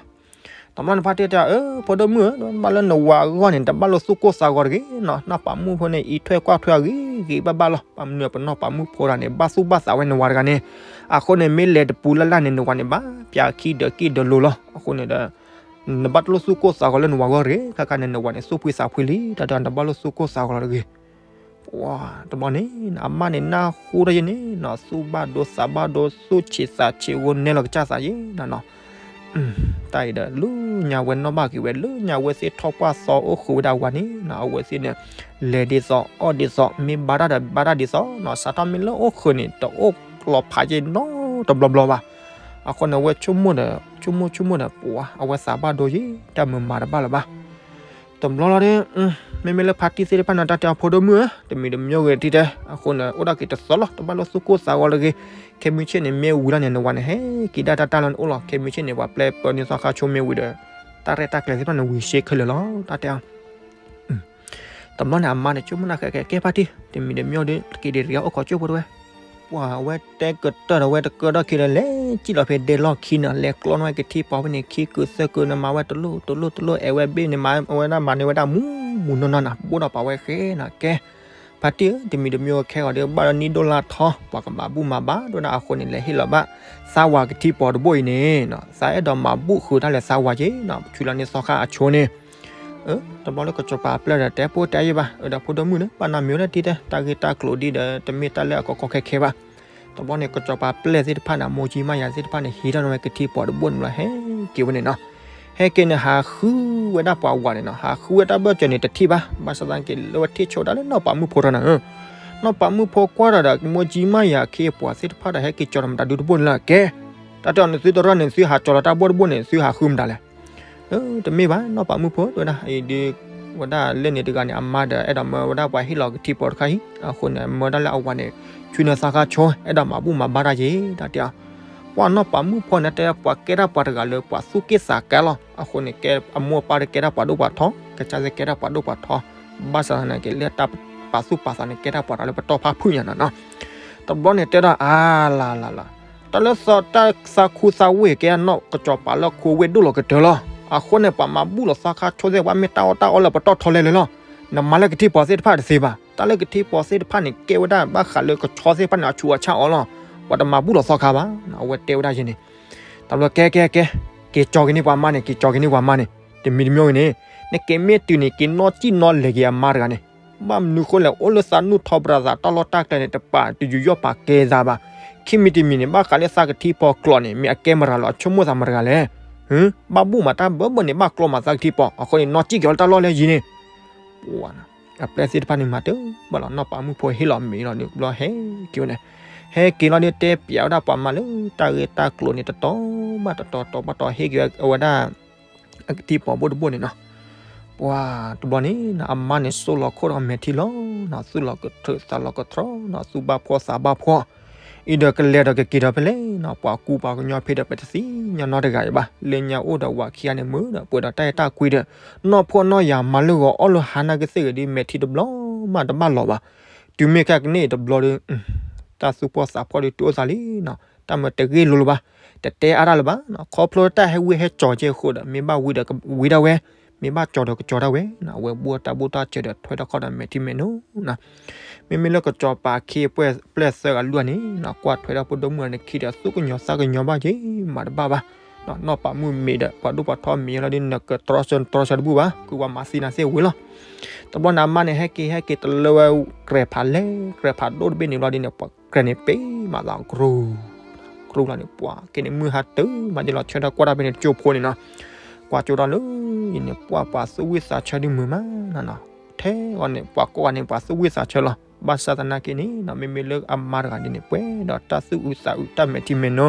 တဘျီန့ၣ်ဖါတံၢ်တဲအီၤ အၢ ဖိဒိၣ်မုၣ်ဧၢ ဘၣ်လၢနဝၤအဂီၢ်န့ၣ် တဘၣ်လိာ်သူၣ်ကိၢ်သးဂီၤတဂ့ၤနီၤ, နီၢ်ပၤမုၣ်ဖိန့ၣ် အံးထွဲကွၢ်ထွဲအဂ့ၤဂ့ၤဘၣ်ဘၣ်လီၤ. ဘၣ်မနုၤပနီၢ်ပၤမုၣ်ဖိတဂၤန့ၣ် ဘၣ်သူၣ်ဘၣ်သးဝဲနဝၤတဂၤန့ၣ်, အဃိန့ၣ် မ့ၢ်လဲၤတပူၤလၢ်လၢ်န့ၣ် နဝၤန့ၣ် ဘၣ်ပျးခံဒီးကံၢ်ဒီးလိၤလီၤ. အဃိန့ၣ်ဒီး နဘၣ်တလိာ်သူၣ်ကိၢ်သးဂီၤလၢနဝၤဂီၢ်တဂ့ၤ, ခဲခါန့ၣ် နဝၤန့ၣ် သူၣ်ဖှံသးဖှံလံ, တၢ်တဲအီၤ နဘၣ်လိာ်သူၣ်ကိၢ်သးဂီၤလီၤတဂ့ၤ. ပှၤတဘျီန့ၣ် အမါန့ၣ်နၢ်ဟူထီၣ်ယဲၢ်န့ၣ်နီၤ သူၣ်ဘၣ်ဒိသးဘၣ်ဒိ သူၣ်ဆံးသးဆံး ဂိၢ်နဲလီၤကစၢ်သးယဲၢ်နီၤနီၤ. တၢ်အံၤဒီး လၢညါဝဲနီၢ်ဘၣ်က့ၤဝဲ လၢညါဝဲသ့ၣ်ထီၣ်ပှၢ်သီအိၣ်ဃုာ်ဝဲဒၣ်ဝၤန့ၣ်နီၤ အဝဲသ့ၣ်န့ၣ် လဲၤဒ်သိး အီၣ်ဒ်သိး မ့ၢ်ဘါတၢ်ဒီးဘါတၢ်ဒ်သိးနီၤ စးထီၣ်မ့ၢ်လၢအိၣ်ဃုာ်န့ၣ် တအိၣ်လီၤဖးယဲၢ်နီတဘျီဘျီဘၣ်. အဃိန့ၣ် အဝဲဆိကမိၣ်ဒီး ဆိကမိၣ်ဆိကမိၣ်ဒီး ပှၤ အဝဲသးဘၣ်ဒိယဲၢ် တၢ်မုာ်မၤတဘၣ်လၢၤဘၣ်. တဘျီလီၤဒီး မ့မ့ၢ်လၢဖါတံၢ်သ့ၣ်တဖၣ်န့ၣ် တၢ်တဲအီၤဖိဒိၣ်မုၣ်ဧၢ တမံၤတမံၤဂ့ၤတံၢ်တဲ အဃိန့ၣ် အိၣ်ဒၣ်က့ၤတသီလီၤ တဘၣ်လိာ်သူၣ်ကိၢ်သးဂီၤလၢဂ့ၤ. ခဲမုၢ်ဆ့ၣ်န့ၣ် မ့ၢ်ဝံၤလီၤန့ၣ် နဝၤန့ၣ် ဟဲက့ၤဒၣ်တၢ်တၢ်လီၤန့ၣ်အိၣ်လီၤ. ခဲမုၢ်ဆ့ၣ်န့ၣ် ပှၤပျဲပၢန့ၢ်သီခါဆိမ့ၢ်ဝံၤဒီး တၢ်ရဲၣ်တၢ်ကျဲၤသ့ၣ်တဖၣ်န့ၣ် ဝံၤရှဲခဲလၢာ်လီၤ တၢ်တဲအီၤ. တဘျီန့ၣ် အမါန့ၣ် ဆိကမိၣ်နၢ်ဃဲးဃဲး ကဲဖါတံၢ် တမံၤတမံၤဒီး က့ၤဒံးတဂၤအိၣ်ခိးကၠိဖိတဝဲ ပှၤအဝဲတဲကတၢၢ်ဒီးဝဲတကၢၢ်ဒီးခံဒီး လဲၤစံၣ်လီၤဖဲဒဲလီၢ်ခံန့ၣ် လဲၤကျီန့ၢ်ဝဲကထံပီၤဖဲန့ၣ် ခံကုာ်သၢကုာ်န့ၣ် မၤဝဲတလိၣ်တလိၣ်တလိၣ် အဲၣ်ဝဲဘ့ၣ်န့ၣ် မၤဝဲဒၣ်မၤန့ၢ်ဝဲဒၣ်မူးမူးနီၢ်နီၢ်နီၤ ဘိၣ်ဒီးပာ်ဝဲဃဲနီၤ ကဲ ဖါတံၢ်ဧၢ တမံၤတမံၤခဲဂီၤဒီး ဘၣ်ဒီးနံၣ်ဒိၣ်လါထီ ပှၤကမၤဘူၣ်မၤဘါဒိၣ်ဒၣ်အဃိန့ၣ် လဲၤဟ့ၣ်လီၤဘၣ် သးဝၤကထံပီၤတဘိၣ်အံၤန့ၣ်နီၤ သးအဲၣ်ဒိးမၤဘူၣ်ဃုာ်တၢ်လၢသးဝၤက့ၤနီၤ ဆူလီၤန့ၢ်သီခါအဆိန့ၣ် တဘျီလၢကစီၤပၤအပျဲၢ်ဒီး တဲပိၢ်တဲယဲၢ်ဘၣ် အၢ ဒီးဖိဒိၣ်မုၣ်န့ၣ် ဘၣ်နီတမံၤဝဲဒၣ်တံၢ်တဲ တၢ်ဂ့ၢ်တၢ်ကျိၤဒ်ဒီး တမ့ၢ်တၢ်လၢအကီကီခဲခဲဘၣ်. တဘျီန့ၣ် ကစီၤပၤပျဲၢ်သ့ၣ်တဖၣ်န့ၣ် မိၢ်ကၠံမါယၤသ့ၣ်တဖၣ်န့ၣ် ဟံးထီၣ်န့ၢ်ဝဲကထံပီၤတဘိၣ်န့ၣ်လီၤ ဟဲက့ၤဝဲန့ၣ်နီၤ. ဟဲက့ၤန့ၣ် ဟးဃုဝဲဒၣ်ပှၤဝၤန့ၣ်နီၤ ဟးဃုဝဲတၢ်ဘၢၣ်စၢၤန့ၣ်တထံၣ်ဘၣ်. ဘၣ်ဆၣ်သနာ်က့ လၢဝဲထံၣ်ဆိဒၣ်လၢနီၢ်ပၤမုၣ်ဖိထီၣ်န့ၣ် နီၢ်ပၤမုၣ်ဖိကွၢ်ဒီး မိၢ်ကၠံမါယၤအခ့အပှၤသ့ၣ်တဖၣ်ဒီး ဟဲက့ၤကၠီၤဒီးမတၤဒုတဘိၣ်န့ၣ်လီၤ. ကဲ တၢ်တဲအီၤန့ၣ် သုတရၢၢ်န့ၣ် သုဟးကၠီၤလီၤတၢ်ဘိၣ်တဘိၣ်န့ၣ် သုဟးဃုမတၤလဲၣ်. တမ့ၢ်ဘၣ် နီၢ်ပၤမုၣ်ဖိ တဲဝဲဒၣ် အံၤဒုး ဝဲဒၣ်လၢန့ၣ်တဂၤန့ၣ် အမါဒီး အဲၣ်ဒိးမၢဝဲဒၣ်ပှၤဟ့ၣ်လီၤကထံပီၤတခါအံၤ အဃိန့ၣ် မၢဒၣ်လၢအဝၤန့ၣ် ဆူန့ၢ်သီခါဆိ အဲၣ်ဒိးမၤဘူၣ်မၤဘါတၢ်ယဲၢ် တၢ်တဲအီၤ. ပှၤနီၢ်ပၤမုၣ်ဖိန့ၣ် တဲပှၤကဲဒၣ်ပှၤတဂၤလၢပှၤသူၣ်က့ၣ်သးကါလီၤ. အဃိန့ၣ် ကဲအမိၢ်အပၢ်ဒီးကဲဒၣ်ပှၤဒိၣ်ပှၤထီ, ကစၢ်သ့ၣ်ကဲဒၣ်ပှၤဒိၣ်ပှၤထီ, ဘၣ်ဆၣ်သနာ်က့ လၢတၢ်ပာ်သူၣ်ပာ်သးန့ၣ် ကဲဒၣ်ပှၤတဂၤလၢပတီၢ်ဖးဖုၣ်ညါနီၤနီၤ. တဘျီန့ၣ်တဲဒၣ် အါလါလါလါ တၢ်လၢသီတၢ်သးခူသးဝ့ၢ်ကဲဒၣ်နီၢ်ကစီၤပၤလၢခိဝ့ၢ်ဒိၣ်လီၤကတၢၢ်လီၤ. အဃိန့ၣ် ပှၤမၤဘူၣ်လီၤသီခါဆိသ့ၣ် ပှၤမ့ၢ်တၢ်အီၣ်တၢ်အီလၢပတီၢ်ထီလဲၤလဲၤလီၤ. နမၤလၢကထံပီၤသ့ၣ်တဖၣ်တသ့ဘၣ်. တၢ်လၢကထံပီၤသ့ၣ်တဖၣ်န့ၣ် ကဲဝဲဒၣ်ဘၣ်ဃးလၢကဆီသ့ၣ်တဖၣ်န့ၣ် အဆူးအဆါအီၤလီၤ. ပှၤတမၤဘူၣ်လီၤသီခါဘၣ်. အဝဲတဲဝဲဒၣ်ယဲန့ၣ်, တဘျီကဲကဲကဲ, က့ၤကၠီၤက့ၤန့ၢ်ပှၤမါန့ၣ်, က့ၤကၠီၤက့ၤန့ၢ်ပှၤမါန့ၣ်, တမံၤတမံၤဂ့ၤန့ၣ်, နက့ၤမ့ၢ်တုၤန့ၣ် က့ၤနီၢ်စံၣ်နီၢ်လဲၤက့ၤအမါတဂၤန့ၣ်, ဘၣ်မနုၤဃိလဲၣ် အိၣ်လၢသးနူၢ်ထီၣ်ပြးသး တၢ်လီၢ်တၢ်ကျဲန့ၣ် တပာ်တယူးယီၣ်ပာ်ကဲသးဘၣ်. ခံမံၤတမံၤန့ၣ် ဘၣ်ဃးလၢသးကထံပီၤကျိာ်န့ၣ် မ့ၢ်အကဲမတၤဂၤလီၤ အဆိကမိၣ်သးမတၤဂၤလဲၣ်. ဘၣ်ဘူၣ်မးတၢ်ဘၢဘၢန့ၣ် ဘၣ်ကျီမးသးကထံပီၤ, အဃိန့ၣ် နီၢ်စံၣ်က့ၤအီၤလၢတၢ်လီၢ်လၢယံၤန့ၣ် အပျဲၢ်သ့ၣ်တဖၣ်န့ၣ်မၤတဘၣ်လီၤ. နီၢ်ပာ်မုၣ်ဖိဟ့ၣ်လီၤမ့ၤလီၤန့ၣ် ဘျီဟဲက့ၤဝဲန့ၣ်, ဟဲက့ၤလီၤဒီး တဲပၠးဝဲဒၣ်ပှၤမါလၢတၢ်ဂ့ၢ်တၢ်ကျိၤန့ၣ် တတီၤဘၣ်တတီၤ တီၤဘၣ်တီၤ ဟ့ၣ်က့ၤဝဲဒၣ် အကထံပီၤဘိၣ်တဘိၣ်န့ၣ်နီၤ. ပှၤတဘျီန့ၣ် အမါန့ၣ် စိၢ်လီၤခိၣ်ဒီးမဲာ်ထံလီၤနီၤ, သူၣ်လီၤကထုးသးလီၤကထီနီၤ, သူၣ်ဘၣ်ဖှီၣ်သးဘၣ်ဖှီၣ်, အံၤဒီးကလဲၤဒီးကက့ၤဒီးဖဲလဲၣ်နီၤ, ပှၤကူပှၤကညီဖဲဒီး ပတသ့ၣ်ညါနီတဂၤအံၤဘၣ်. လၢညါအိၣ်ဒီးဝၤခံဂၤန့ၣ် မုာ်ဒီးပှဲၤဒီးတၢ်အဲၣ်တၢ်ကွံဒီး နီၢ်ဖှီၣ်နီၢ်ယာ်မၤလၢဂီၤအီၣ်လၢဟါ နာ်က့သ့ၣ်ဂ့ၤဒီး မဲာ်ထံတဘျီမးတဘၣ်လီၤဘၣ်. တုၤမ့ၢ်ခဲကနံၣ်အံၤတဘျီဒီး တၢ်သူၣ်ဖှီၣ်သးဖှီၣ်ဒီး တုၤအိၣ်သးလံနီၤ, တၢ်မၤတဂ့ၢ်လိၤလၢၤဘၣ်, တတဲအါတၢ်လၢၤဘၣ်နီၤ, ခီဖျိတၢ်ဟဲဝံဟဲကၠီၤကဲအဃိဒီး မ့ၢ်ဘၣ်ဝံဒီးကဝံဒၣ်ဝဲ, မ့ၢ်ဘၣ်ကၠီၤဒီးကကၠီၤဒၣ်ဝဲနီၤ. အဝဲဘှီတၢ်ဘိၣ်တၢ်စၢၤဒီး ထွဲထီၣ်ခီဒီးမဲာ်ထံမဲာ်နိနီၤ. မ့မ့ၢ်လၢကစီၤပၤခ့အပျဲၢ်သၢဂၤလွံၢ်ဂၤန့ၣ်နီၤ, ကွၢ်ထွဲဒၣ်ဖိဒိၣ်မုၣ်ဂၤန့ၣ် ခံဒီး သူၣ်ကညီၤသးကညီၤဘၣ်က့ၤ မၤတဘၣ်ဘၣ်နီၤ. နီၢ်ပာ်မုၣ်မ့ၤဒီး ပှၤဒိၣ်ပှၤထီမ့ၤလီၤဒီး နကတြီဆၢနတြီဆၢတဘူၣ်ဘၣ်, ကွံာ်ဝဲမၤသံနၤသ့ၣ်ဝံၤလီၤ. တဘျီန့ၣ် အမါန့ၣ် ဟဲက့ၤဟဲက့ၤတလၢဝဲ ကြဲးဖးလဲၢ် ကြဲးဖးဒိၣ်တဘ့ၣ်န့ၣ်လီၤဒီးန့ၣ် ပှၤကြဲးန့ၣ်ပ့ၤမးသး ကြူၢ်ကြူၢ်လီၤန့ၣ် ပှၤက့ၤန့ၣ် မုၢ်ဟါတုၤမးဒ်လီၤ ဆၢထၢၣ်ကွၢ်တၢ်ဖဲန့ၣ် တကၠိဖိန့ၣ်နီၤ. ကွၢ်ကၠိဒီးလၢအံၤန့ၣ် ပှၤပှၤသူၣ်ဝံၣ်သးဆၢဒ်မုာ်မးနီၤ. ထဲအီၤန့ၣ် ပှၤကိးဂၤန့ၣ် ပှၤသူၣ်ဝံၣ်သးဆၢလီၤ. ဘၣ်ဆၣ်သနာ်က့န့ၣ်နီၤ မ့မ့ၢ်လၢအမါတဂၤဒ်န့ၣ် ပှဲၤဒီးတၢ်သူၣ်အုးသးအုးတၢ်မဲာ်ထံမဲာ်နိ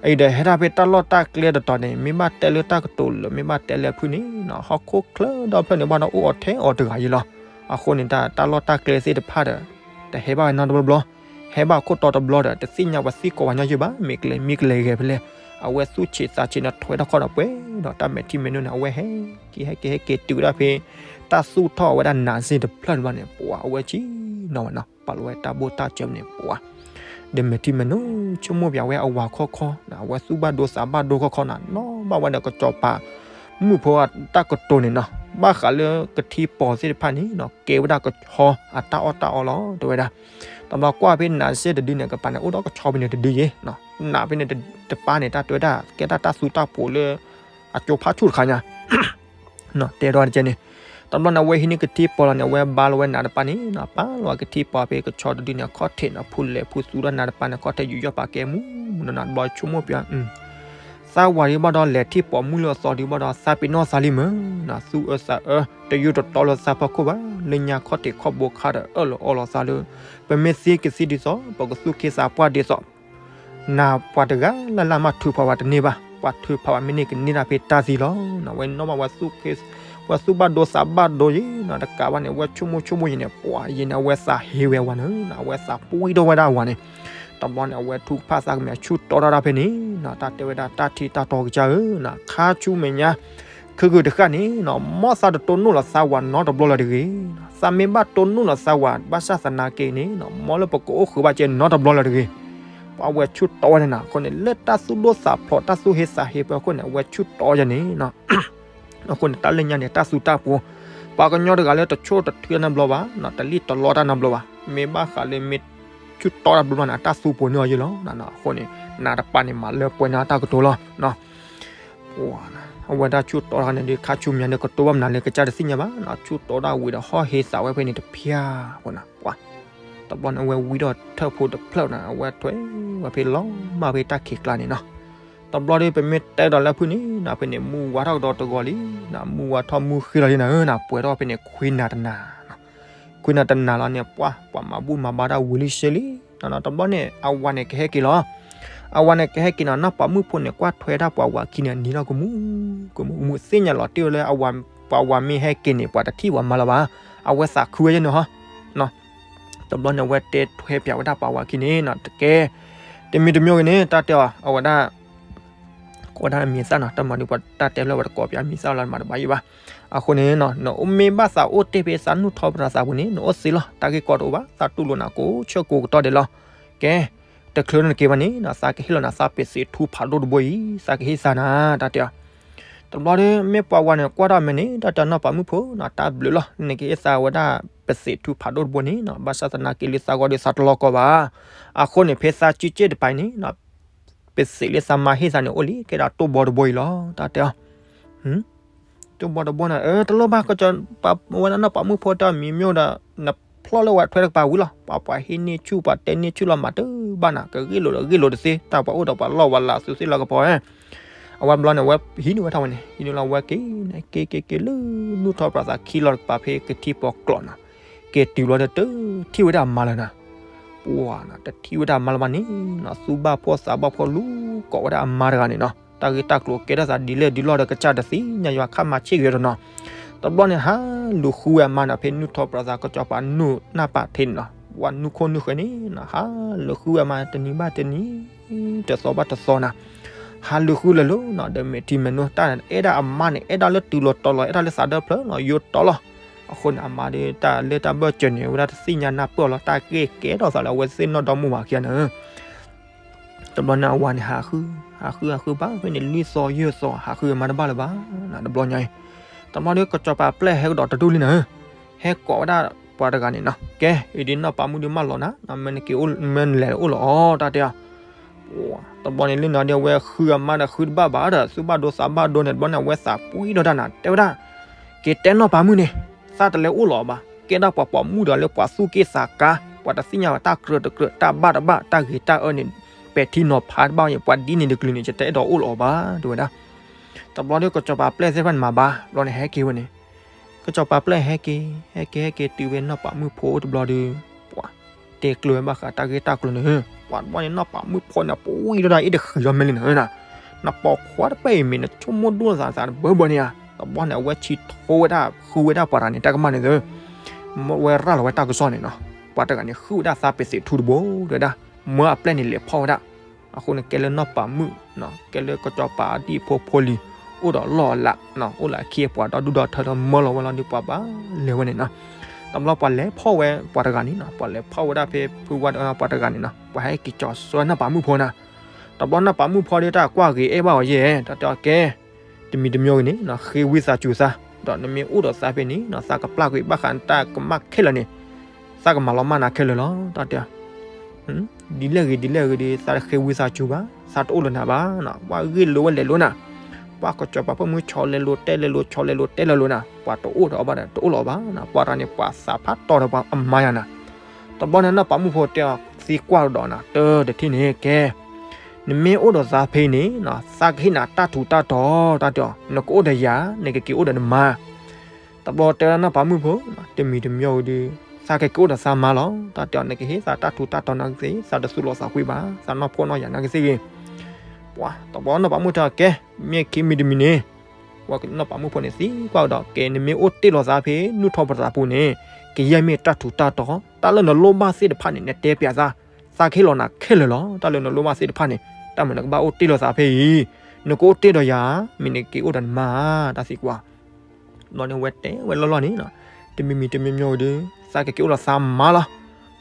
အံၤဒီးဟဲထီၣ်ဖဲတၢ်လီၢ်တၢ်ကျဲတတီၤန့ၣ် မ့ၢ်ဘၣ်တဲလၢတၢ်ကတိၤလၢာ် မ့ၢ်ဘၣ်တဲလၢအဖုၣ်န့ၣ်နီၤ ဟီၣ်ခိၣ်ချၢဒီဖျၢၣ်န့ၣ် ဘၣ်ဒီးအိၣ်အီၤထဲအီၤတဂၤအံၤလီၤ. အဃိန့ၣ် တၢ်လီၢ်တၢ်ကျဲသ့ၣ်တဖၣ်ဒီး တဟဲဘၣ်ဝဲနီတဘျီဘျီ, ဟဲဘၣ်ခိၣ်တီတဘျီဒီး တသ့ၣ်ညါပှၤသံကိးပှၤညီယုာ်ဘၣ်, မ့ၢ်ကလဲၤမံကလဲၤဂဲၤဖဲလဲၣ်, အဝဲသူၣ်ဆံးသးဆံးန့ၣ် ထွဲထီၣ်ခီဒီးပှဲၤဒီးတၢ်မဲာ်ထံမဲာ်နိန့ၣ် အဝဲဟဲက့ၤဟဲက့ၤဟဲက့ၤတုၤဝဲဒၣ်ဖဲ တၢ်သူၣ်ထီၣ်ဝဲဒၣ်နးစ့ၢ်တဖျၢၣ်န့ၣ်ဘျီန့ၣ် ပှၤအဝဲဆံးနီၤဝဲနီၤ ပာ်လီၤဝဲတၢ်ဘိၣ်တၢ်စၢၤန့ၣ် ပှၤ ဒီးမဲာ်ထံမဲာ်နိ ဆိကမိၣ်ပၠးဝဲအဝၤခီခီ, အဝဲသူၣ်ဘၣ်ဒိသးဘၣ်ဒိခီခီနီၤ, နီၢ်ဘၣ်ဝဲဒီးကစီၤပၤ မုၣ်ဖိတၢ်ကတိၤန့ၣ်နီၤ, ဘၣ်ဃးလၢကထံပီၤသ့ၣ်တဖၣ်န့ၣ်နီၤ ကဲဝဲဒၣ်ကဆီအတၢ်အီၣ်တၢ်အီလီၤ တဲဝဲဒၣ်. တဘျီကွၢ်ဖဲနးစ့ၢ်တဒုန့ၣ် ကပၤန့ၣ် အိၣ်ဒီးကဆီဖဲန့ၣ်တဒုယဲ, နးဖဲန့ၣ်တပၢ်န့ၣ် တၢ်တဲဝဲဒၣ် ကဲတၢ်တၢ်သူတၢ်ပိၤလၢ အကၠိဖးဆူၣ်တခါညါ တဲထီၣ်တကဲန့ၣ်, တဘျီန့ၣ် အဝဲဟံးန့ၢ်ကထံပီၤလီၤန့ၣ် အဝဲဘါလီၤဝဲနးတပၢ်န့ၣ်နီၤ, ပာ်လီၤဝဲကထံပီၤဖဲကဆီတဒုန့ၣ် အခီၣ်ထံးနီၤ, ဖူလဲၤဖူသူဒီးနးတပၢ်န့ၣ် အခီၣ်ထံးယူးယီၣ်ပာ်ကဲမူနီၤနီၤ, တဘျီဆိကမိၣ်ပၠး သးဝၤဒ်ဘၣ်ဒီး လဲၤထံၣ်ပိာ်မုၣ်လၢအသီဒ်ဘၣ်ဒီး သးပ့ၤနီၣ်သးလံမုၢ်နီၤ, သူၣ်အၢသးအၢ တယူးတတီလၢသးဖီခိၣ်ဘၣ်, လၢညါခီၣ်ထံးခီၣ်ဘိခါဒီး အၢၣ်လီၤအီလီၤသးလၢ ပမ့ၢ်သံကသံဒ်သိး ပကသူၣ်က့သးပှၢ်ဒ်သိး နၤပှၤတဂၤလၢ်လၢ်မးထုးဖးဝဲတန့ၢ်ဘၣ်, ပှၤထုးဖးဝဲမ့ၢ်န့ၢ်ကန့ၢ်တၢ်ဖဲတၢ်သံလီၤ. အဝဲနီၢ်မးဝဲသူၣ်က့ ဝဲသူၣ်ဘၣ်ဒိသးဘၣ်ဒိယံၤနီၤ, တကးဘၣ်န့ၣ် အဝဲဆိကမိၣ်ဆိကမိၣ်ယံၤန့ၣ် ပှၤယံၤန့ၣ် အဝဲသးဟ့ဝဲအဝၤန့ၣ်, အဝဲသးပှံၢ်ထီၣ်ဝဲဒၣ်အဝၤန့ၣ်, တဘျီန့ၣ် အဝဲထုကဖၣ်သးကမဲာ်ဆူၣ်တီတၢ်ဒၣ်ဖဲန့ၣ်နီၤ, တၢ်တဲဝဲဒၣ်တၢ်ထံၣ်တၢ်တီကစၢ်ဧၢနီၤ, ခါဆူမဲာ်ညါ ခုကုာ်တဃၣ်န့ၣ်နီၤ, မ်သးတတိၢ်နီၣ်လီၤသးဝၤနီတဘျီလၢၤတဂ့ၤ. သးမ့ၢ်ဘၣ်တိၢ်နီၣ်လီၤသးဝၤ ဘၣ်ဆၣ်သနာ်က့န့ၣ်နီၤ, မ်လၢပကအိၣ်ဃုာ်ဘၣ်ကဲနီတဘျီလၢၤတဂ့ၤ. ပှၤဝဲဆူၣ်တီဝဲန့ၣ်နီၤ, အဃိန့ၣ် လၢတၢ်သူၣ်ဒိၣ်သးဖျိး တၢ်သူၣ်ဟ့သးဟ့ပှဲၤအဃိန့ၣ် အဝဲဆူၣ်တီယၤန့ၣ်နီၤ, အဃိန့ၣ် တၢ်လၢညါန့ၣ် တၢ်သူတၢ်ပှီၤ, ပှၤကညီတဂၤလၢတဆိၣ်တထုးတၢ်နီတဘျီဘၣ်နီၤ, တလံၣ်တလီတၢ်နီတဘျီဘၣ်, မ့ၢ်ဘၣ်ဃးလၢမ့ၢ်ဆူၣ်တီတၢ်ဘျီဘျီန့ၣ် အတၢ်သူပှီၤန့ၢ်အီၤယဲလီၤ. အဃိန့ၣ် နးတပၢ်န့ၣ် မၤလၢပှဲၤန့ၢ်တၢ်ကတိၤလီၤ. အဝဲဒၣ်ဆူၣ်တီတခါန့ၣ်ဒီး ခါဆူမဲာ်ညါဒီး ကတိၤဘၣ်မနုၤလၢကစၢ်တသ့ၣ်ညါဘၣ်နီၤ, ဆူၣ်တီဒၣ်ဝံၤဒီးဟီၣ်ဟ့သးဝဲဖဲန့ၣ်တဖၠၣ်အဃိန့ၣ် ပှၤ တဘျီန့ၣ် အဝဲဝံထီၣ်ထၢၣ်ဖိတဖျၢၣ်န့ၣ် အဝဲထွဲဝဲဖဲလီၤမၢ်ဖဲတၢ်ခံးကျါန့ၣ်နီၤ. တဘျီဒီး ပမ့ၢ်တဲဒီးလၢဖုၣ်န့ၣ်နီၤ, ဖဲန့ၣ် မုၢ်ဝါထီၣ်ကဒီးတဂီၤလံနီၤ, မုၢ်ဝါထီၣ်မုၢ်ဃ့လီၤလံနီၤ, ပှဲၤထီၣ်ဖဲန့ၣ် ခွံနၤတနၤ ခွံနၤတနၤလီၤန့ၣ် ပှၤ ပှၤမၤဘူၣ်မၤဘါတၢ်ဝံၤလံစ့လံနီၤ, တဘျီန့ၣ် အဝၤန့ၣ်ကဟဲက့ၤလီၤ. အဝၤန့ၣ်ကဟဲက့ၤနီၤ, နီၢ်ပၤမုၣ်ဖိန့ၣ် ကွၢ်ထွဲဒၣ်ပှၤဝၤခံန့ၣ် အနံၤထီၣ်ကမူ ကမူ ကမူ သ့ၣ်ညါလီၤတံၢ်ဝဲလၢ ပှၤဝၤမ့ၢ်ဟဲက့ၤန့ၣ် ပှၤတထံၣ်ပှၤမၤလၢၤဘၣ်, အဝဲသးခုဝဲယဲန့ၣ်ဟီ တဘျီန့ၣ် အဝဲတဲထွဲပၠးဝဲဒၣ်ပှၤဝၤခံန့ၣ်နီၤ, တကဲ တမံၤတမံၤဂ့ၤန့ၣ် တၢ်တဲအီၤ အဝဲဒၣ် ကိးဝဲဒၣ်အမံၤသၣ်နီၤ, တၢ်မၤဒုးပှၤတၢ်တဲလၢ ပှၤတကိးပၠးမံၤသၣ်လီၤ မၤတဘၣ်ယံၤဘၣ်. အဃိန့ၣ်နီၤ, နအိၣ်မ့ၢ်ဘၣ်သးအိၣ်တ့ၢ်ဖဲသးနူၢ်ထီၣ်ပတြၢၤသးပူၤန့ၣ် နအိၣ်သ့လီၤ, တၢ်ဂ့ၢ်ကီတအိၣ်ဘၣ်, သးတူၢ်လိာ်နၤကိးဆၢကိးကတီၢ်ဒဲးလီၤ. ကဲ တချုးလၢနက့ၤဘၣ်န့ၣ်နီၤ, သးကဟ့ၣ်လီၤနၤသးပ့ၤသ့ၣ်ထူဖးဒိၣ်တဘိအံၤ, သးကဟ့ၣ်သးနၤ, တၢ်တဲအီၤ တဘျီဒီး မ့ၢ်ပှၤဝၤန့ၣ် ကွၢ်ထီၣ်အမဲာ်န့ၣ် တၢ်တဲနီၢ်ပၤမုၣ်ဖိနီၤ တၢ်ဘျုးလီၤ နကဟ့ၣ်သးဝဲဒၣ် ပသံးထူဖးဒိၣ်တဘိန့ၣ်နီၤ ဘၣ်ဆၣ်သနာ်က့လၢသးဂီၢ်ဒီးသးတလီၤကီဘၣ်. အဃိန့ၣ် ဖဲသးစုစ့ၣ်တပၤန့ၣ်နီၤ ပသံးလၢသးမါဟ့ၣ်သးန့ၣ်အိၣ်လံ ကဲဒၣ်တိၢ်ဘီတဘိအံၤလီၤ တၢ်တဲအီၤ တိၢ်ဘီတဘိန့ၣ် အၢ တလိၣ်ဘၣ် ကစီၤပၤ ဝဲဒၣ်နီၢ်ပၤမုၣ်ဖိတၢ်မံၤမ့ၢ်အိၣ်ဒီး နဖျီၣ်လၢဝဲထွဲတကပၤဝံၤလီၤ. ပှၤပှၤဟ့ၣ်န့ၢ်ဆူၣ် ပှၤတဲန့ၢ်ဆူၣ်လီၤမးတဘၣ်နၤ ကဂ့ၢ်လိာ်ဒီးဂ့ၢ်လိာ်တသ့ တၢ်ပှၤအိၣ်ဒီးပှၤလီၢ်ဝဲလၢသုးသ့ၣ်လီၤကပီၤဧၢ အဝဲဘျီန့ၣ် အဝဲဟံးန့ၢ်ဝဲထီၣ်ဝဲန့ၣ် ဟံးန့ၢ်လီၤဝဲက့ၤ က့ၤက့ၤက့ၤလၢ နူၢ်ထီၣ်ပြးသးခံလီၤတကပၤဖဲကထံပီၤကျိာ်နီၤ က့ၤတုၤဘျီဒီးတထံၣ်ဝဲဒၣ်အမါလၢၤနၤ ပှၤနီၤ တထံၣ်ဝဲဒၣ်အမါလၢၤဘၣ်န့ၣ်နီၤ သူၣ်ဘၣ်ဖှီၣ်သးဘၣ်ဖှီၣ်လူၤကိးဝဲဒၣ်အမါတဂၤန့ၣ်နီၤ တၢ်ဂ့ၢ်တၢ်ကျိၤကဲထီၣ်သးဒ်လဲၣ်ဒ်လဲၣ်ဒီးကစၢ်တသ့ၣ်ညါယွၤခါမၤဆ့ၣ်ဂ့ၤဒီးနီၤ တဘျီန့ၣ် ဟးလူၤဃုဝဲအမါန့ၣ် ဖဲနူၢ်ထီၣ်ပြးသးကစီၤပၤနူၢ်နၢ်ပာ်ထံန့ၣ်နီၤ ပှၤနူၢ်ခိၣ်နူၢ်ဃဲန့ၣ်နီၤ ဟးလူၤဃုဝဲအမါတနံၤဘၣ်တနံၤ တသီဘၣ်တသီနၤ ဟးလူၤဃုလၢာ်လၢာ်နီၤ ဒီးမဲာ်ထံမဲာ်နိတၢ်အဲၣ်ဒၣ်အမါန့ၣ် အဲၣ်ဒၣ်လၢတုၤလီၤတီၤလီၤ အဲၣ်ဒၣ်လၢသးဒၢဖျၢၣ်လီၤ ယိတီလီၤ အဃိန့ၣ် အမါဒီးတၢ်လၢတၢ်ဘၢၣ်စၢၤန့ၣ် ဝဲဒၣ်တသ့ၣ်ညါနၢ်ပၢၢ်လီၤ တၢ်ကဲကဲထီၣ်သးလၢအဝဲသ့ၣ်နီၢ်ဒီမါဝၤခံဂၤန့ၣ် တဘျီန့ၣ်အဝၤန့ၣ်ဟးဃု ဟးဃုဟးဃုဘၣ်ဖဲန့ၣ် လွံၢ်သီယဲၢ်သီ ဟးဃုအမါတဘၣ်လၢၤဘၣ် တဘျီညါအံၤ တဘျီဒီးကစီၤပၤပျဲၢ်ဟဲကဒီးတဒူၣ်လံနၤ ဟဲကိးဝဲဒၣ်ပှၤတဂၤန့ၣ်နီၤ ကဲ အံၤဒ်နီၢ်ပၤမုၣ်ဒုးမၢလီၤနၤ မ့ၢ်နက့ၤ မ့ၢ်နလဲၤအိၣ်လီၤအီၤ တၢ်တဲအီၤ တဘျီန့ၣ်လၢနီၤဒီး အဝဲဃုအမါဒီးဃုတဘၣ်ဘၣ်ဒီး သူၣ်ဘၣ်ဒိသးဘၣ်ဒိန့ၣ် တဘျီန့ၣ် အဝဲသးပှံၢ်ထီၣ်တၢ်နၤ တဲဝဲဒၣ် က့ၤတဲနီၢ်ပၤမုၣ်န့ၣ် သးတလဲၤအိၣ်လီၤအီၤဘၣ် ကဲဒၣ်ပှၤပိာ်မုၣ်ဒီးလၢပှၤသူၣ်က့ၣ်သးကါ ပှၤတသ့ၣ်ညါဘၣ်တၢ်ကြၢးတကြၢး တၢ်ဘၣ်တဘၣ် တၢ်ဂ့ၤတၢ်အၢန့ၣ် ပဲာ်ထံနီၤဖးတဘၣ်န့ၣ် ပှၤဒ်န့ၣ်တကလုာ်န့ၣ် ယတအဲၣ်ဒိးအိၣ်လီၤအီၤဘၣ် တဲဝဲဒၣ် တဘျီဒီးကစီၤပၤပျဲၢ်သ့ၣ်တဖၣ်န့ၣ်မၤဘၣ် ဘျီန့ၣ်ဟဲက့ၤဝဲန့ၣ် ကစီၤပၤပျဲၢ်ဟဲက့ၤ ဟဲက့ၤ ဟဲက့ၤတုၤဝဲနီၢ်ပၤမုၣ်ဖိတဘျီဒီး ပှၤတဲကျိၤဝဲဘၣ်ဃးတၢ်ဂ့ၢ်တၢ်ကျိၤန့ၣ် ပှၤတဘျီန့ၣ် နီၢ်ပၤမုၣ်ဖိန့ၣ် ပှံၢ်ထီၣ်တၢ်အံၤတဃံးလီၤမ့ၢ်လံနၤ နပိာ်ခွါတဖၣ်အံၤမ့ၢ် နဆိကမိၣ်ဒိၣ်သးသးတဘၢဘၢန့ၣ်ဧါ တဘျီန့ၣ် အဝဲဆံးထိဝဲဒၣ် ဃုဝဲဒၣ်ပှၤတဂၤန့ၣ် တၢ်ကမၣ်န့ၣ်သၢ မ့ၢ်ဝဲရၤလီၤဝဲတၢ်ကစီၣ်န့ၣ်နီၤ ပှၤတဂၤန့ၣ် ဃုဝဲဒၣ်သးပသံးထူတဘိ တဲဝဲဒၣ် မၢအပျဲၢ်န့ၣ်လဲၤဖီၣ်ဝဲဒၣ် အဃိန့ၣ် ကဲလၢနီၢ်ပၤမုၣ် ကဲလၢကစီၤပၤအဒံၣ်ဖိဖိလံၤ အိၣ်ဒီးလီၢ်အလး အိၣ်လၢအခ့အပှၤဒီဒူၣ်ဒီထၢဒီးမၢလီၤဝဲလီၤဒီးပှၤဘၣ်လဲၤဝဲန့ၣ်နီၤ တဘျီပှၤလဲၤဖီၣ်ဝဲပှၤတဂၤန့ၣ်နီၤ ပှၤလဲၤဖီၣ်ဝဲဒၣ်ဖဲဖုဝါဒီးပှၤတဂၤန့ၣ်နီၤ ပှၤဟဲက့ၤကၠီၤစွဲနီၢ်ပၤမုၣ်ဖိနီၤ တဘျီနီၢ်ပၤမုၣ်ဖိဒီးတၢ်ကွၢ်ဂ့ၤအဲၣ်ဘၣ်အီၤယဲၢ် တၢ်တဲအီၤကဲ တမံၤတမံၤဂ့ၤန့ၣ် ဃ့ဝံသးစူၤသး ဒီးနမ့ၢ်အိၣ်ဒီးသးဖဲန့ၣ် သးကပျၢ်ကွံာ်ဘၣ်ဃးနတၢ်ကမၣ်ခဲလၢာ်န့ၣ် သးကမၤလီၤမၢ်နၤခဲလၢာ်လီၤ တၢ်တဲ ဒ်လဲၣ်ဂ့ၤဒ်လဲၣ်ဂ့ၤဒီး သးတဃ့ဝံသးစူၤဘၣ် သးတအိၣ်လၢၤနၤဘၣ် ပှၤဂ့ၢ်လိာ်ဝဲလဲၤလိာ်နၤ ပှၤကစီၤပၤဖိမုၣ်ဆီလဲၤလိာ်တဲလဲၤလိာ်ဆီလဲၤလိာ်တဲလဲၤလိာ်နၤ ပှၤတအိၣ်ဒီးအီၤဘၣ်ဒီးတအိၣ်လီၤဘၣ် ပှၤတဂၤန့ၣ် ပှၤသးဖးတီၢ်ဒီးပှၤအမါယၤနၤ တဘျီန့ၣ်နီၢ်ပၤမုၣ်ဖိတဲအီၤသံကွၢ်ဒီးနၤ တၢ်တထံၣ်န့ၣ် ကဲ နမ့ၢ်အိၣ်ဒီးသးဖဲန့ၣ် သးကဟ့ၣ်နၤတၢ်ထူးတၢ်တီၤ တၢ်တဲအီၤ နကအိၣ်ဒီးယၤ နကက့ၤအိၣ်ဒီးနမါ တဘျီတဲဒၣ်နီၢ်ပၤမုၣ်ဖိ တမံၤတမံၤဝံၤဒီး သးကက့ၤအိၣ်ဒီးသးမါလီၤ တၢ်တဲအီၤ နကဟ့ၣ်သးတၢ်ထူးတၢ်တီၤနာ်ကသ့ သးတသူၣ်လီၤသးကွံာ်ဘၣ် သးနီၢ်ဖှီၣ်နီၢ်ယာ်နာ်ကသ့ဂ့ၤ ပှၤတဘျီနီၢ်ပၤမုၣ်တဲအီၤ ကဲ မ့ၢ်ခံမံၤတမံၤန့ၣ် ပှၤနီၢ်ပၤမုၣ်ဖိန့ၣ်သံကွၢ်ဒီး ကဲ နမ့ၢ်အိၣ်တ့ၢ်လီၤသးဖဲ နူၢ်ထီၣ်ပသးပူၤန့ၣ် ကယဲၢ်မ့ၢ်တၢ်ထူးတၢ်တီၤ တၢ်လၢနလိၣ်ဘၣ်သ့ၣ်တဖၣ်န့ၣ် နတဲပျးသး သးကဟ့ၣ်လီၤနၤခဲလၢာ်လီၤ တၢ်လၢနလိၣ်ဘၣ်သ့ၣ်တဖၣ်န့ၣ် တၢ်မုာ်နကဘၣ်အိၣ်တ့ၢ်လီၤသးဖဲအံၤ နကအိၣ်တ့ၢ်ဒီးယၤ မ့ၢ်နက့ၤအိၣ်ဒီးနမါ တၢ်သံကွၢ် ဘျီန့ၣ်ဝဲတဲဝဲလီၢ်လီၢ်န့ၣ် တမံၤမံၤတမံၤမံၤဝံၤဒီး သးကက့ၤအိၣ်ဒီးသးမါလီၤ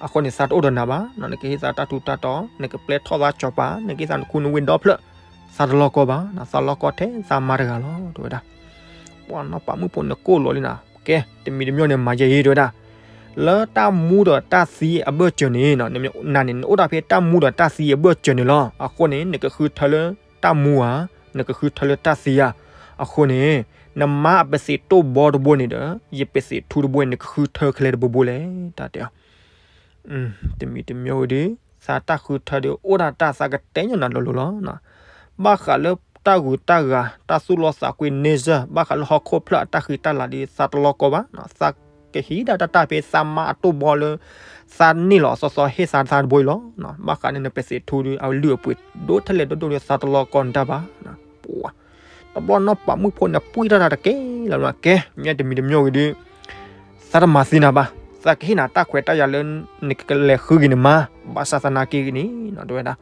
အဃိန့ၣ် သးတအိၣ်ဒီးနၤဘၣ် နကဟ့ၣ်သးတၢ်ထူးတၢ်တီၤ နကပျဲထီၣ်သးစီၤပၤ နကဟ့ၣ်သးနခူနဝ့ၢ်ဒီဖျၢၣ် သးတလီၤကီဘၣ် သးလီၤကီထဲသးမါတဂၤလီၤ တဲဝဲဒၣ် ပှၤနီၢ်ပၤမုၣ်ဖိန့ၣ်ကိၢ်လီၤလံနၤ ကဲ တမံၤတမံၤန့ၣ် မၤယဲအံၤ တဲဝဲဒၣ် လၢတၢ်မူဒီးတၢ်သံအဘၢၣ်စၢၤန့ၣ် နန့ၣ် နအိၣ်ဒၣ်ဖဲတၢ်မူဒီးတၢ်သံအဘၢၣ်စၢၤန့ၣ်လီၤ အဃိန့ၣ် နကဃုထၢလၢတၢ်မူဧါ နကဃုထၢလၢတၢ်သံဧါ အဃိန့ၣ် နမါအပသံးတိၢ်ဘီတဘိန့ၣ်ဒီး ယပသံးထူတဘိန့ၣ် နကဃုထၢခဲလၢာ်တဘိဘိလဲၣ် တၢ်တဲအီၤ တမံၤတမံၤဝံၤဒီး သးတၢ်ဃုထၢဒီးအိၣ်ဒၣ်တၢ်သးကတဲညီနၤလိၤလိၤလီၤ ဘၣ်ဃးလၢတၢ်ဂုၤတၢ်ဂၤ တၢ်သူၣ်လီသးကွံ nature ဘၣ်ဃးလၢဟီၣ်ခိၣ်ဖျၢၣ်အတၢ်ဃံတၢ်လၤဒီး သးတလီၤကီဘၣ် သးကဟံးဒၣ်တၢ်တၢ်ဖဲသးမါအတိၢ်ဘီလၢ သးန့ၢ်လီၤအသီသီဟ့ၣ်သးသးတဘိအံၤလီၤ ဘၣ်ဃးန့ၣ် နပသံးထူဒီး အလုၢ်အပှ့ၤဒိၣ်ထဲလဲၣ်ဒိၣ်ဒိၣ်ဒီး သးတလီၤကီနတၢ်ဘၣ် တဘျီနီၢ်ပၤမုၣ်ဖိန့ၣ် ပှံၢ်ထီၣ်တၢ်တကဲလီၤ ကဲ မ့ၢ်တမံၤတမံၤဝံၤဒီး သးတမၤသံနၤဘၣ် သးကဟ့ၣ်နၤတၢ်ခွဲးတၢ်ယာ်လၢ နကလဲၤဃုက့ၤနမါ ဘၣ်ဆၣ်သနာ်က့ဂ့ၤန့ၣ် တဲဝဲဒၣ်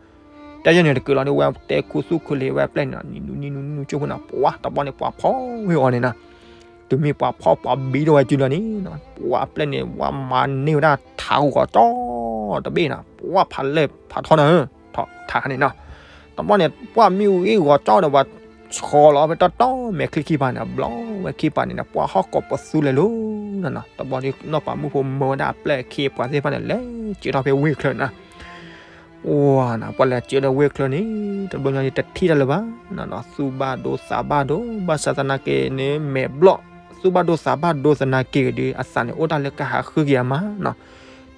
တၢ်ယဲၢ်န့ၣ်တက့ၢ်လီၤဒီး ဝဲတဲခူသူၣ်ခူလံာ်ဝဲအပျဲၢ်န့ၣ် နံၤနူနံၤနူနူကၠိဖိန့ၣ် ပှၤတဘျီန့ၣ် ပှၤဖီၣ်ဝဲအီၤန့ၣ်နီၤ တုၤမ့ၢ်ပှၤဖီၣ်ပှၤဘံထီၣ်ဝဲစုလီၤန့ၣ် ပှၤအပျဲၢ်န့ၣ် ဝဲမၤန့ၢ်ဝဲဒၣ်ထးဂီၤကၠီတဘ့ၣ်နီၤ ပှၤဖးလဲၢ်ဖးထီန့ၣ် ထးန့ၣ်နီၤ တဘျီန့ၣ် ပှၤမ့ၢ်ဂ့ၤဂီၤကၠီဒီး ပှၤ ဆီလီၤဖဲတီတီမဲာ်ချံခံပၤန့ၣ် ဘျီဝဲခံပၤန့ၣ် ပှၤဟီၣ်ကိးပသူလဲၤလိၤနီၤနီၤ. တဘျီဒီးနီၢ်ပၤမုၣ်ဖိမၢဝဲဒၣ်အပျဲၢ်အခ့အပှၤသ့ၣ်တဖၣ်န့ၣ် လဲၤစၢထီၣ်ဖဲဝ့ၢ်ချၢန့ၣ် အိၣ်နၤ ပှၤလဲၤစၢဒီးဝ့ၢ်ချၢန့ၣ် တဘျီညါန့ၣ်တထံၣ်တၢ်လၢၤဘၣ်နီၤနီၤ. သူၣ်ဘၣ်ဒိသးဘၣ်ဒိ ဘၣ်ဆၣ်သနာ်က့န့ၣ် မဲာ်ဘျီၣ် သူၣ်ဘၣ်ဒိသးဘၣ်ဒိသနာ်က့ဒီး အသးန့ၣ်အိၣ်တၢ်လၢကဟးဃုက့ၤအမါနီၤ.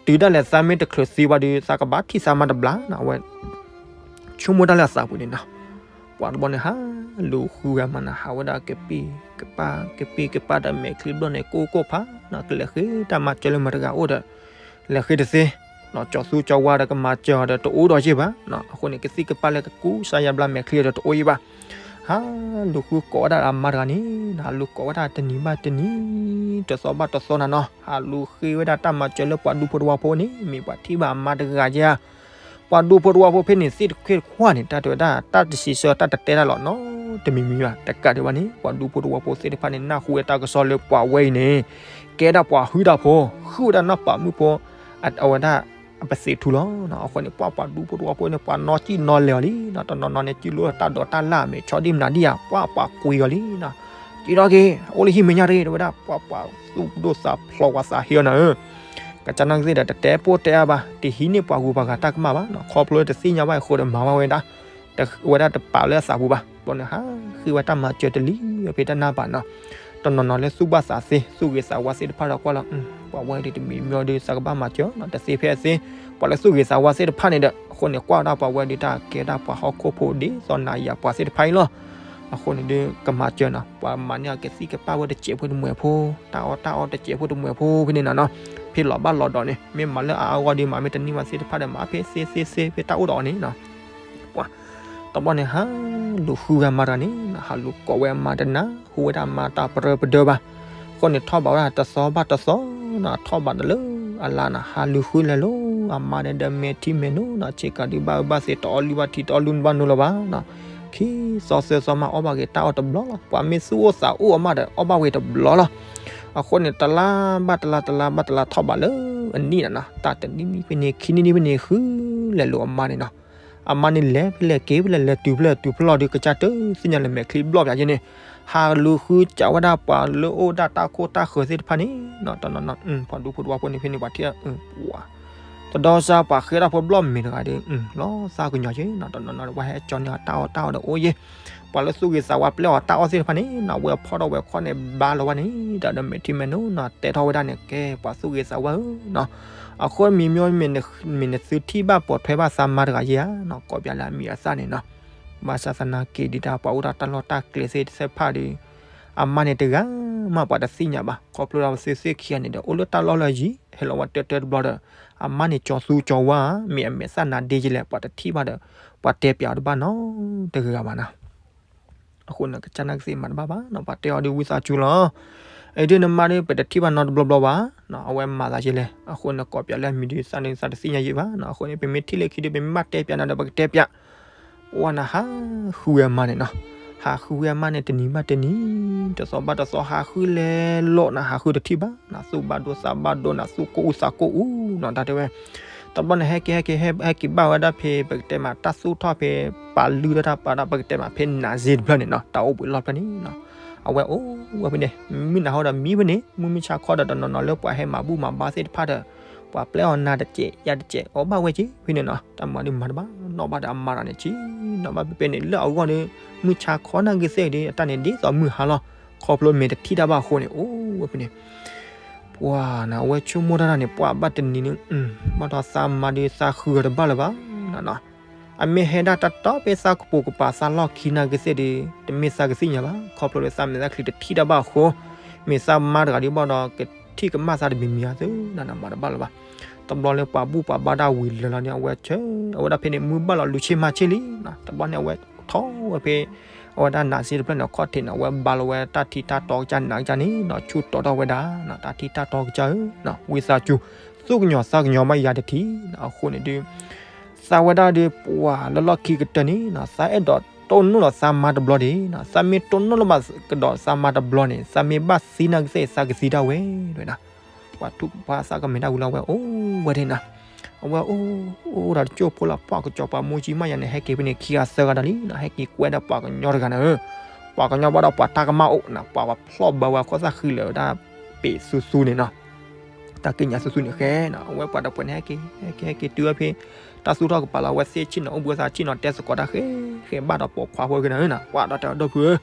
တုၤဒၣ်လဲာ်သးမ့ၢ်တချုးသံဘၣ်ဒီး သးကဘၣ်ထံၣ်သးမါတဘျီနီၤ အဝဲ ဆိကမိၣ်တၢ်လၢအသးပူၤန့ၣ်နီၤ. ပှၤတဘျီန့ၣ် ဟးလူၤဃုဝဲအမါန့ၣ် ဟးဝဲဒၣ်ကပ့ၢ်ကပၢ် ကပ့ၢ်ကပၢ်ဒီးမဲာ်ချံဘျီၣ်န့ၣ် ကိၢ်ကိၢ်ဖးနီၤ ကလဲၤဃ့တၢ်မၤစၢၤလၢမတၤတဂၤအိၣ်ဒီး လဲၤဃ့တသ့နီၤ. ကၠီၤသူကၠီၤဝါဒီးကမၤစၢၤအီၤဒီးတအိၣ်ဒီးယ့ၢ်ဘၣ်နီၤ. အဃိန့ၣ် ကသံၣ်ကပၢ်လၢကကူစါယါဘျါမဲာ်ချံအီၤဒီးတအိၣ်ယ့ၢ်ဘၣ်. ဟးလူၤဃုကိးဝဲဒၣ်အမါတဂၤန့ၣ်နီၤ ဟးလူၤကိးဝဲဒၣ်တနံၤဘၣ်တနံၤ တသီဘၣ်တသီနၤနီၤ ဟးလူၤဃ့ဝဲဒၣ်တၢ်မၤစၢၤလၢပှၤဒူဖိတဝီဖိန့ၣ် မ့ၢ်ပှၤထံၣ်ဘၣ်အမါတဂၤယဲၢ်ဧါ. ပှၤဒူဖိတဝီဖိဖဲန့ၣ် သ့ၣ်တခွ့ၣ်တခွါန့ၣ် တၢ်တဲဝဲဒၣ် တၢ်တစံးဆၢတၢ်တတဲတၢ်လီၤနီၤ တမံၤမံၤဘၣ် တကးဒံးဘၣ်န့ၣ် ပှၤဒူဖိတဝီဖိသ့ၣ်တဖၣ်န့ၣ် နၢ်ဟူဝဲတၢ်ကစီၣ်လၢပှၤဝဲအံၤန့ၣ် ကဲဒၣ်ပှၤဟုၣ်တၢ်ဖိ ဟုၣ်ဝဲဒၣ်နီၢ်ပၤမုၣ်ဖိ အဝဲဒၣ် အပသံးထူလီၤ. အဃိန့ၣ် ပှၤပှၤဒူဖိတဝီဖိန့ၣ် ပှၤနီၢ်စံၣ်နီၢ်လဲၤအီၤလံနီၤ တနီၤနီၤန့ၣ် စံၣ်လိာ်တၢ်ဒိးတၢ်လၢ်အမဲာ် ဆီဒံၣ်မနၤဒံၣ်ဧါ ပှၤပှၤကွံအီၤလံနီၤ စံၣ်ထီၣ်က့ၤ အိၣ်လၢဟံၣ်မဲာ်ညါတဂ့ၤ တဲဝဲဒၣ် ပှၤပှၤသူၣ်ဒိၣ်သးဖျိးပှၤသးဟ့အီၤနၤဧၢ ကစၢ်နီၢ်ကသ့ၣ်ဒီး တတဲပိၢ်တဲအါဘၣ် တဟံးန့ၢ်ပှၤဂုၤပှၤဂၤတၢ်ကမၣ်ဘၣ်နီၤ ခီဖျိတသ့ၣ်ညါဘၣ်အဃိဒီးမၤဘၣ်ဝဲဒၣ် တဝဲဒၣ်တပာ်လၢအသးပူၤဘၣ် ဘျီန့ၣ်ဟးဃ့ဝဲတၢ်မၤစၢၤတလံၤဖဲတၢ်နၢ်ပၢၢ်နီၤ တနီၤနီၤလၢသူၣ်ဘၣ်သးသ့ သူၣ်ဂ့ၤသးဝါသ့ၣ်တဖၣ်ဒီးကွၢ်လီၤ ပှၤဝဲဒၣ်တမံၤမံၤဒီးသးကဘၣ်မၤစၢၤနီၤ တသ့ဖဲအသ့ ပှၤလၢသူၣ်ဂ့ၤသးဝါသ့ၣ်တဖၣ်န့ၣ်ဒီး အဃိန့ၣ် ကွၢ်ဝဲဒၣ်ပှၤဝဲဒၣ်တၢ်ကဲဒၣ်ပှၤဟီၣ်ခိၣ်ဖိဒ်သိးနၤယၤပှၤသ့ၣ်တဖၣ်အံၤလီၤ အဃိန့ၣ်ဒီးကမၤစၢၤနီၤ ပှၤမၤန့ၢ်အကသံၣ်ကပၢ်ဝဲတစဲးဖိတမှဲၤဖိ တၢ်အီၣ်တၢ်အီတစဲးဖိတမှဲၤဖိဖဲန့ၣ်နီၤနီၤ ဖဲလီၤဘၣ်လီၤဒီးန့ၣ် မ့ၢ်မၤလၢအအါဂီၢ်ဒီးမၤမ့ၢ်တန့ၢ်ဘၣ်သ့ၣ်တဖၣ်ဒီး မၤဖဲသ့သ့သ့ဖဲတၢ်အိၣ်ဒီးအီၤန့ၣ်နီၤ ပှၤ တဘျီန့ၣ် ဟးလူၤဃုဝဲအမါတဂၤန့ၣ်နီၤ ဟးလူၤကိးဝဲအမါတနၤ ဟူဝဲဒၣ်အမါတၢ်ပရၢပဒၢဘၣ် အဃိန့ၣ်ထီၣ်ဘးဝဲဒၣ်တသီဘၣ်တသီနီၤ ထီၣ်ဘးဒီးလၢအလါနီၤ ဟးလူၤဃုလဲၤလိၤ အမါန့ၣ်ဒီးမဲာ်ထံမဲာ်နိနီၤ ဆ့ကၤဒုးဘၣ်အၢဘၣ်သီ တအီၣ်လုၢ်ဘၣ်ထံ တအီၣ်လုၢ်ဘၣ်နိလၢၤဘၣ်နီၤ ခံသီသၢသီမးအီၣ်ဘၣ်က့ၤတၢ်အီၣ်တဘျီလီၤ ပှၤမ့ၢ်သူၣ်အိၣ်သးအိၣ်အမါဒီးအီၣ်ဘၣ်ဝဲတဘျီလီၤ အဃိန့ၣ် တလါဘၣ်တလါ တလါဘၣ်တလါထီၣ်ဘးလၢအနံၣ်နီၤနီၤ တၢ်တနံၣ်နံၣ်ဖဲန့ၣ် ခံနံၣ်နံၣ်ဖဲန့ၣ် ဃုလဲၤလိၤအမါန့ၣ်နီၤ အမါန့ၣ်လဲၤဖဲလဲၣ်က့ၤဖဲလဲၣ် လဲၤတုၤဖဲလဲၣ်တုၤဖဲလဲၣ်ဒီး ကစၢ်တသ့ၣ်ညါလၢမဲာ်ချံဘျီၣ်ပၠးက့ၤန့ၣ် ဟးလူၤဃုစးဝဲဒၣ်ပှၤလၢအိၣ်ဒၣ်တၢ်ခိၣ်တၢ်ဃၢၤသ့ၣ်တဖၣ်န့ၣ်နီၤ တနီၤနီၤ ပှၤဒူဖိတဝီဖိန့ၣ်ဖဲန့ၣ် ပှၤထံၣ် ပှၤ တဒီစၢ်ပှၤဃဲဒၣ်ဖိဘျီၣ်မ့ၤတဂၤဒီး လီၤသးကညီၤက့ၤနီၤ တနီၤနီၤ ပှၤဟဲကၠီန့ၢ်အီၤတၢ်အီၣ်တၢ်အီဒီးအိၣ်ယဲၢ် ပှၤလၢသူၣ်ဂ့ၤသးဝါပျဲအီၤတၢ်အီၣ်သ့ၣ်တဖၣ်န့ၣ်နီၤ ဝဲဖီၣ်ထီၣ်ဝဲခီၣ်န့ၣ် ဘါလီၤဝဲန့ၣ် ဒီးမဲာ်ထံမဲာ်နိနီၤ တဲထီၣ်ဝဲဒၣ်န့ၣ် ကဲပှၤသူၣ်ဂ့ၤသးဝါဧၢနီၤ အဃိမံၤမံၤ မ့ၢ်နသုထံၣ်ဘၣ်ပိာ်ထွဲဘၣ်သးမါတဂၤယဲၢ်ဧါနီၤ ကိးပၠးလၢအမံၤအသၣ်န့ၣ်နီၤ ဘၣ်ဆၣ်သနာ်က့ဒ်တၢ်ပှၤအိၣ်ဒၣ်တၢ်လီၢ်တၢ်ကျဲသ့ၣ်တဖၣ်ဒီး အမါန့ၣ်တဂၤမးပှၤတသ့ၣ်ညါဘၣ် ခီဖျိလၢပသ့ၣ်သ့ၣ်ခံဂၤန့ၣ်ဒီး အိၣ်လၢတၢ်လီၢ်လၢအယံၤ ဟဲလီၤဝဲတၢတၢတဘျီဒီး အမါန့ၣ်ကၠီၤသူကၠီၤဝါ မ့ၢ်အမဲာ်သၣ်နါဒ့ယလဲၣ် ပှၤတထံၣ်ဘၣ်ဒီး ပှၤတဲပၠးအီၤတဘၣ်နီတဂၤဘၣ်နီၤ အဃိန့ၣ် ကစၢ်နာ်ကသ့ၣ်မၤတဘၣ်ဘၣ်နီၤ ပှၤတဲအီၤဒ်ဝံသးစူၤလီၤ အံၤဒ်နမါဒ် ပတထံၣ်ဘၣ်နီတဘျီဘျီဘၣ်နီၤ အဝဲမၤသးယဲလဲၣ် အဃိန့ၣ် ကိးပၠးလၢအမံၤဒ်သၣ်န့ၣ် သးတသ့ၣ်ညါယဲဘၣ်နီၤ အဃိန့ၣ် ပမ့ၢ်ထံၣ်လၢခံဒီး ပမ့ၢ်ဘၣ်တဲပၠးနၤဒီး ပကတဲပၠး ပှၤနၤဟးဃုဝဲအမါန့ၣ်နီၤ ဟးဃုဝဲအမါန့ၣ် တနံၤဘၣ်တနံၤ တသီဘၣ်တသီ ဟးဃုလဲၤလိာ်နၤ ဟးဃုတထံၣ်ဘၣ်နီၤ သူၣ်ဘၣ်ဒိသးဘၣ်ဒိနၤ သူၣ်ကိၢ်အူသးကိၢ်အူနီၤ တၢ်တဲဝဲ တဘျီန့ၣ် ဟဲက့ၤ ဟဲက့ၤ ဟဲက့ၤဘၣ်ဝဲဒၣ်ဖဲ ပကတဲမး တၢ်သူၣ်ထီၣ်ဖဲ ပာ်လုၢ်ထီၣ်တၢ်ပာ်ဒၣ် ပကတဲမး ဖဲနးစ့တဖျၢၣ်န့ၣ်နီၤ တၢ်အိၣ်ဘှံးလီၢ်ဖျၢၣ်န့ၣ်နီၤ အဝဲအိၣ်ဝဲဖဲန့ၣ် မုၢ်နၤဟီဒီးမံဖဲန့ၣ် မုၢ်မုၢ်ဆါခီဒီး တနီၤနီၤလၢပှၤဟဲမၤဘူၣ်မၤဘါသ့ၣ်တဖၣ်ဒီး ပှၤပျဲအီၤနၤတစဲး ယၤတစဲး အီၣ်ဘၣ်ဝဲက့ၤဖဲန့ၣ်နီၤ တၢ်မၤဒုးမၤတဘၣ် နီၣ်ဘၣ်ဒီးအမါတဂၤန့ၣ် ဆံးနီၤဘၣ်ဖဲဖဲန့ၣ် လၢအဂီၢ်ဒီး မုၢ်ဆါခီနာ်က့ၤသ့ၣ်ဒီး အတၢ်န့ၣ်ဒ်သိးမုၢ်ဟါလီၤ ခီဖျိမ့ၢ်တထံၣ်တၢ်ဘၣ်အဃိန့ၣ် အိၣ်ဝဲဖဲန့ၣ် ပှၤနၤ အဝဲဆိကမိၣ်တၢ်န့ၣ် ပှၤဘၣ်တနံၤန့ၣ် ဘၣ်ဒီးသးမါဒီးသးဃုအီၤတဘၣ်လၢၤဘၣ်နီၤနီၤ အမ့ၢ်ဟဲဒၣ်တၢ်တီဖဲသးကပိာ်ကပၤသးလီၢ်ခံနာ်က့ၤသ့ၣ်ဒီး တမ့ၢ်သးကသ့ၣ်ညါဘၣ် ခီဖျိလၢသးမဲာ်သၣ်ချံတထံၣ်တၢ်ဘၣ်အဃိ မ့ၢ်သးမါတဂၤဒ်ဘၣ်ဒီး ကထံၣ်ကမၣ်သးတမံၤမံၤဧါသ့နီၤနီၤ မၤတဘၣ်လၢၤဘၣ် တဘျီလၢပှၤဘူၣ်ပှၤဘါတၢ်ဝံၤလၢာ်လီၤန့ၣ် အဝဲဆၢ အဝဲဒၣ်ဖဲန့ၣ် မုၢ်ဘၣ်လီၤလူၤဆ့မၤဆ့လံနီၤ တဘျီန့ၣ် အဝဲထီၣ်ဝဲဖဲ အဝဲဒၣ်နးစ့တဖျၢၣ်န့ၣ် ခီၣ်ထံးန့ၣ် အဝဲဘါလီၤဝဲတၢ်ထံတၢ်တီကစၢ်နးကစၢ်န့ၣ်နီၤ ဆူၣ်တီတီၢ်ဝဲဒၣ်နီၤ တၢ်ထံတၢ်တီကစၢ်ဧၢနီၤ ဝံသးစူၤ သူၣ်ကညီၤသးကညီၤမးယၤတထံၣ်နီၤ အဃိန့ၣ်ဒုး သးဝဲဒၣ်ဒီး ပှၤလၢလီၢ်ခံကတၢၢ်န့ၣ်နီၤ သးအဲၣ်ဒိးတိၢ်နီၣ်လီၤသးမါတဘျီဒံးနီၤ သးမ့ၢ်တိၢ်နီၣ်လီၤဘၣ်ကဒီးသးမါတဘျီန့ၣ် သးမ့ၢ်ဘၣ်သံနာ်က့ၤသ့ၣ် သးကသံတၢ်ဝဲဒၣ်နီၤ ပှၤထူးပှၤသးကမဲာ်ဒၣ်ဝံၤလီၤ အဝဲအိၣ်ဝဲဒၣ်နီၤ အဝဲအိၣ်အိၣ်ဒီးတကၠိၢ်ဖိလီၤ ပှၤကစီၤပၤမိၢ်ကၠံမးယၤန့ၣ် ဟဲက့ၤဖဲန့ၣ် ခံဂၤသၢဂၤဒၣ်လံနီၤ ဟဲက့ၤကွဲဒၣ်ပှၤကညီတဂၤန့ၣ်ဧၢ ပှၤကညီဘၣ်ဒီးပှၤတၢ်ကမၣ်အိၣ်နီၤ, ပှၤပာ်ဖျီၣ်ဘၢဝဲခိၣ်သၣ်ဃံလၢာ်ဝဲဒၣ် ပ့းသူသူန့ၣ်နီၤ, တၢ်က့ညါသူသူန့ၣ်ဃဲနီၤ, အဝဲပှၤတပှဲၤန့ၣ် ဟဲက့ၤ ဟဲက့ၤ ဟဲက့ၤတုၤဝဲဖဲ တၢ်သူၣ်ထီၣ်ကပၤလီၤ, အဝဲသ့ၣ်ဆ့ၣ်နီၤ အိၣ်ဘှံးသးဆ့ၣ်နီၤ တဲသကိးတၢ်ဃဲ ဃဲဘၣ်ဒီးပိာ်ခွါဖိကနၤနီၤ, ပှၤဒီးတဲအီၤ ဒီပုၢ်ဧၢ,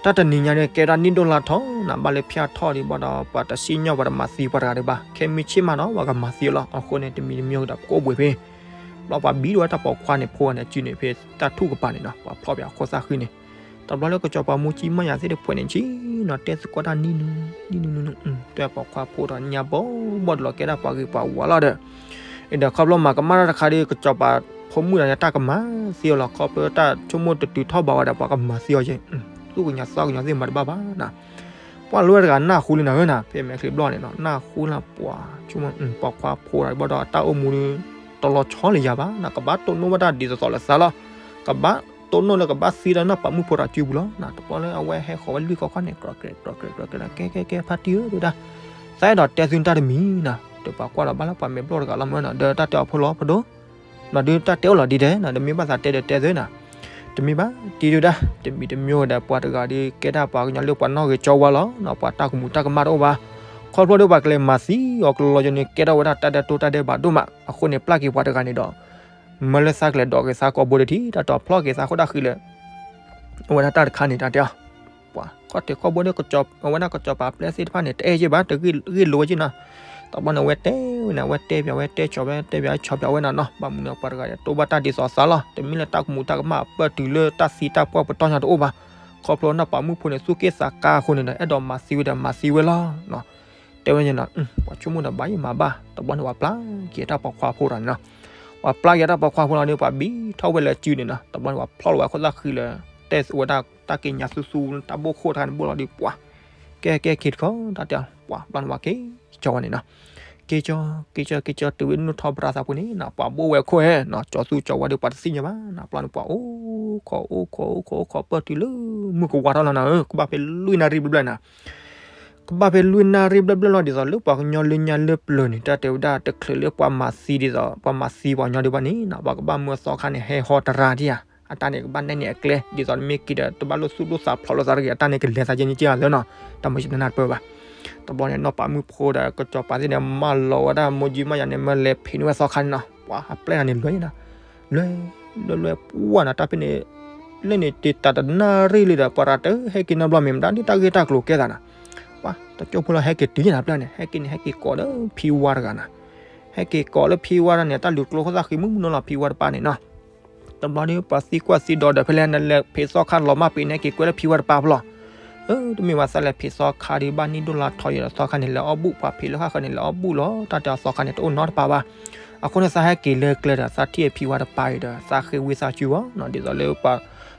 တၢ်တနံၤညါန့ၣ် ကဲဒၣ်နံၣ်ဒိၣ်လါထီနီၤ, ဘၣ်လၢဖၠၣ်ထီၣ်ဒံးဘၣ်ဒီး ပှၤတစံၣ်ညီၣ်ပှၤတမၤသံပှၤတဂၤဒံးဘၣ်, ခဲမုၢ်ဆ့ၣ်မးနီၤ ပှၤကမၤသံအီၤလီၤ, အဃိန့ၣ် တမံၤတမံၤဒီးပကအိၣ်ဘှံးဖဲ ဘျီပှၤဘံထီၣ်ဝဲတၢ်ပိာ်ခွါန့ၣ် ဖိဂၤန့ၣ် စုန့ၣ်ဖဲတၢ်ထူၣ်ကပၤန့ၣ်နီၤ, ပှၤဖျီၣ်ပှၤခိၣ်သၣ်ဃံန့ၣ်, တဘျီလၢကစီၤပၤမိၢ်ကၠံမးယၤသ့ၣ်တဖၣ်န့ၣ် ဆ့ၣ်နီၤတဲသကိးတၢ်နံၣ်နုၤ နံၣ်နုၤနုၤနုၤ, တဲပိာ်ခွါဖိဒီးညါဘီဘီဒီးလီၤကဲဒၣ်ပှၤဂ့ၤပှၤဝါလီၤဒီး, အဒီးခီဖျိမၤကမၣ်တၢ်တခါဒီး ကစီၤပၤဖိမုၣ်ဒီးန့ၣ် တၢ်ကမၤသံအီၤလီၤ, ခီဖျိတၢ်ဆိကမိၣ်တတုၤထီၣ်ဘၣ်ဝဲဒီး ပှၤကမၤသံအီၤက့ၤ, သူၣ်ကညီၤသးကညီၤသ့ၣ်မၤတဘၣ်ဘၣ်နီၤ ပှၤလၢတဂၤနၢ်ဟူလံနၤဧၢနီၤ, ဖဲမဲာ်ချံဘျီန့ၣ်နီၤ နၢ်ဟူလၢပှၤဆိကမိၣ် ပိာ်ခွါဖိဒီးဘၣ်ဒီးတၢ်အိၣ်မူဒီး တလီၤဆီလၢၤယၤဘၣ်နီၤ, ကဘၣ်တိၢ်နီၣ်ဘၣ်တၢ်ဒ်သိးသိးလၢသးလီၤ, ကဘၣ်တိၢ်နီၣ်လၢကဘၣ်သံဒီးနီၢ်ပၤမုၣ်ဖိဒီးစုပူၤလီၤနီၤ, တဘျီလၢအဝဲဟဲဃီၤဝဲလွံၢ်ခီခီန့ၣ် ကြီးကြဲး ကြီးကြဲး ကြီးကြဲး ကဲ ကဲ ကဲ ဖါတံၢ်ဧၢ တဲဝဲဒၣ်, သးအဲၣ်ဒိးတဲသုတၢ်တမံၤနီၤ, ဒီးပှၤကွၢ်လီၤဘၣ်လၢပှၤမဲာ်ဘျီၣ်တဂၤလီၤမၢ်နီၤ, ဒီးတၢ်တဲအီၤဖဲလီၤဖဲဒိၣ်နီၤ, ဒီးတၢ်တဲအီၤလီၤဒ်တဲနီၤ, ဒီးမ့ၢ်ဘၣ်သးတဲဒီးတဲသုနီၤ, တမ့ၢ်ဘၣ်တံၤဒုဒၣ်, တမံၤတမံၤဒီးပှၤတဂၤဒီးကဲဒၣ်ပှၤကညီလၢပှၤနီၣ်ဂ့ၤကၠီဝါလီၤနီၤ, ပှၤတၢ်ကမူၤတၢ်ကမၣ်တအိၣ်ဘၣ်, ခီဖျိဒီးပှၤကလဲၤမၤသံအီၤကလီကလီန့ၣ် ကဲထီၣ်ဝဲဒၣ်တၢ်ဒဲးတိၢ်တၢ်ဒဲးဘးဒိၣ်မး, အဃိန့ၣ် ပျၢ်က့ၤပှၤတဂၤန့ၣ်ဒီး မၢလၢသးကလဲၤဒိးက့ၤသးကိာ်ဘိတထံၣ် တၢ်တီၤဖျီၣ်က့ၤသးခိၣ်တၢ်ဃံလၢာ် အဝဲဒၣ်တၢ်တခါန့ၣ် တၢ်တဲအီၤ, ပှၤခီၣ်ထံးခီၣ်ဘိန့ၣ် အဝဲဒၣ်ကစီၤပၤပျဲသ့ၣ်တဖၣ်န့ၣ် တအဲၣ်က့ၤဘၣ် တဂ့ၢ်လိာ်ဝဲက့ၤနီၤ, တဘျီန့ၣ် အဝဲတဲဝဲန့ၣ် အဝဲတဲပၠးဝဲတဲဆီၣ်ဖၠး တဲပၠးဆီၣ်ဖၠးဝဲနီၤနီၤ, ဘၣ်မနုၤပှၤတဂၤဒီး တိၢ်ဘၣ်တၢ်ဒ်သိးသးလီၤ, တမ့ၢ်လၢတၢ်ကမူၤတၢ်ကမၣ်အပၢၢ်တုၤလၢတၢ်သံတၢ်ပှၢ်ပတီၢ်ညါတအိၣ်ဘၣ်, ခီဖျိနီၢ်ပၤမုၣ်ဖိန့ၣ် သူၣ်က့ၣ်သးကါအဃိန့ၣ်ဒီး အဲၣ်ဒိးမၤသံဝဲဒီးမၤသံဝဲလီၤ တဲဝဲန့ၣ်နီၤ, ပှၤဆိကမိၣ်ဒီးဘၣ်ယမၤဘၣ်, တဘျီန့ၣ် ပှၤပျၢ်က့ၤတၢ်ပိာ်ခွါဖိဒီးန့ၣ်နီၤ, ပှၤပျၢ်က့ၤတၢ်ပိာ်ခွါဖိလီၤဒီး ပှၤဘံထီၣ်ဝဲလၢစုန့ၣ်နီၤ, တဘျီန့ၣ် ပှၤဖျီၣ်လီၤဝဲခိၣ်သၣ်ဃံလၢာ် တဲဝဲဒၣ် တၢ်က့ညါသူသူ တၢ်ဘိၣ်ခိၣ်တခါန့ၣ် ဘိၣ်လီၤဒီးပှၤ ကဲကဲက့ၤတခီ တၢ်တဲအီၤ ပှၤဘျီန့ၣ် ပှၤက့ၤကၠီဝဲန့ၣ်နီၤ, က့ၤကၠီ က့ၤကၠီ က့ၤကၠီ တုၤဝဲနုၢ်ထီၣ်ပရၢသးပူၤန့ၣ်နီၤ, ပှၤဘိၣ်ဝဲခိၣ်ဟဲနီၤ, ကၠီသူကၠီဝါဒီး ပှၤတသ့ၣ်ညါဘၣ်နီၤ, ဘျီန့ၣ် ပှၤအိၣ်ခိး အိၣ်ခိး အိၣ်ခိး အိၣ်ခိး ပၢၢ်တုၤလၢမုၢ်ကဝါထီၣ်လီၤနီၤ, ကဘၣ်ဖဲလွံၢ်နၣ်ရံၣ်ဘျဲၣ်ဘျဲၣ်နီၤ ကဘၣ်ဖဲလွံၢ်နၣ်ရံၣ်ဘျဲၣ်ဘျဲၣ်လီၤ, ဒ်သိးလၢပှၤကညီလၢညါလၢပျၢၤန့ၣ် တၢ်တဲဝဲဒၣ် တချုးလၢပှၤမၤသံဒ်သိး ပှၤမၤသံပှၤကညီဒံးဘၣ်န့ၣ်နီၤ, ပှၤကဘၣ်မၢသီခါန့ၣ် ဟဲဟီတရါဒံးဧါ, အတၢ်န့ၣ် ကဘၣ်နဲၣ်န့ၢ်အကျဲ ဒ်သိးမ့ၢ်က့ၤဒီး တဘၣ်လိၣ်သူၣ်လိၣ်သးဖျိးလိာ်သးတဂ့ၤ, အတၢ်န့ၣ် ကလဲၤသးကဲန့ၣ်က့ၤလီၤနီၤ, တၢ်မၤစၢၤတနၢ်တပၢၢ်ဘၣ်. တဘျီန့ၣ် နီၢ်ပၤမုၣ်ဖိဒီး ကစီၤပၤသ့ၣ်န့ၣ် မၢလီၤဝဲဒၣ် မိၢ်ကၠံမးယၤန့ၣ် မၢလဲၤဖံးန့ၢ်ဝဲသီခါန့ၣ်နီၤ, ပှၤအပျဲၢ်တဂၤန့ၣ် လွဲန့ၣ်နီၤ, လွဲ လွဲလွဲပှၢ်နီၤ, တၢ်ဖဲန့ၣ် လၢန့ၣ်တ့ၢ်တၢ်တနၣ်ရံၣ်လံဒီး ပှၤတၢ်တဟဲက့ၤနီတဘျီ မ့ၢ်မတၤဒ်တၢ်ဂ့ၢ်တၢ်ကျိၤကဲသးနီၤ, ပှၤတကၠိဖိလီၤ ဟဲက့ၤတုၤယဲနီၤ, ပျဲၢ်န့ၣ် ဟဲက့ၤန့ၣ် ဟဲက့ၤကိးလၢဖံဝါတဂၤနီၤ, ဟဲက့ၤကိးလၢဖံဝါတဂၤန့ၣ် တၢ်လူၤကျိခိၣ်သၣ်ဃံမုၢ်မုၢ်နီၤလီၤ ဖံဝါတပၤန့ၣ်နီၤ. တဘျီဒီး ပှၤသံကွၢ်သံဒီးဒီး ဖဲလဲၣ်နလဲၤဖံးသီခါလီၤမၢ်ပ့ၤန့ၣ် ဟဲက့ၤကွဲလၢဖံဝါတပၤဖဲလီၤ. အၢ တမ့ၢ်ဘၣ် သးလဲၤဖံးသီခါဒီး ဘၣ်နံၣ်ဒိၣ်လါထီယဲဒီး သီခါန့ၣ် လဲၤအီၣ်ဘူၣ် ပှၤဖံးလၢဃၣ်ဃၢၤန့ၣ် လဲၤအီၣ်ဘူၣ်လီၤ တၢ်တဲအီၤ သီခါန့ၣ် တအိၣ်နီတပၤဘၣ်. အဃိန့ၣ် သးဟဲက့ၤလၢကျဲဒီး သးထံၣ်ဖံဝါတပၤအံၤဒီး သးဃ့ဝံသးစူၤအီၤနီၤ, ဒ်သိးလၢပှၤ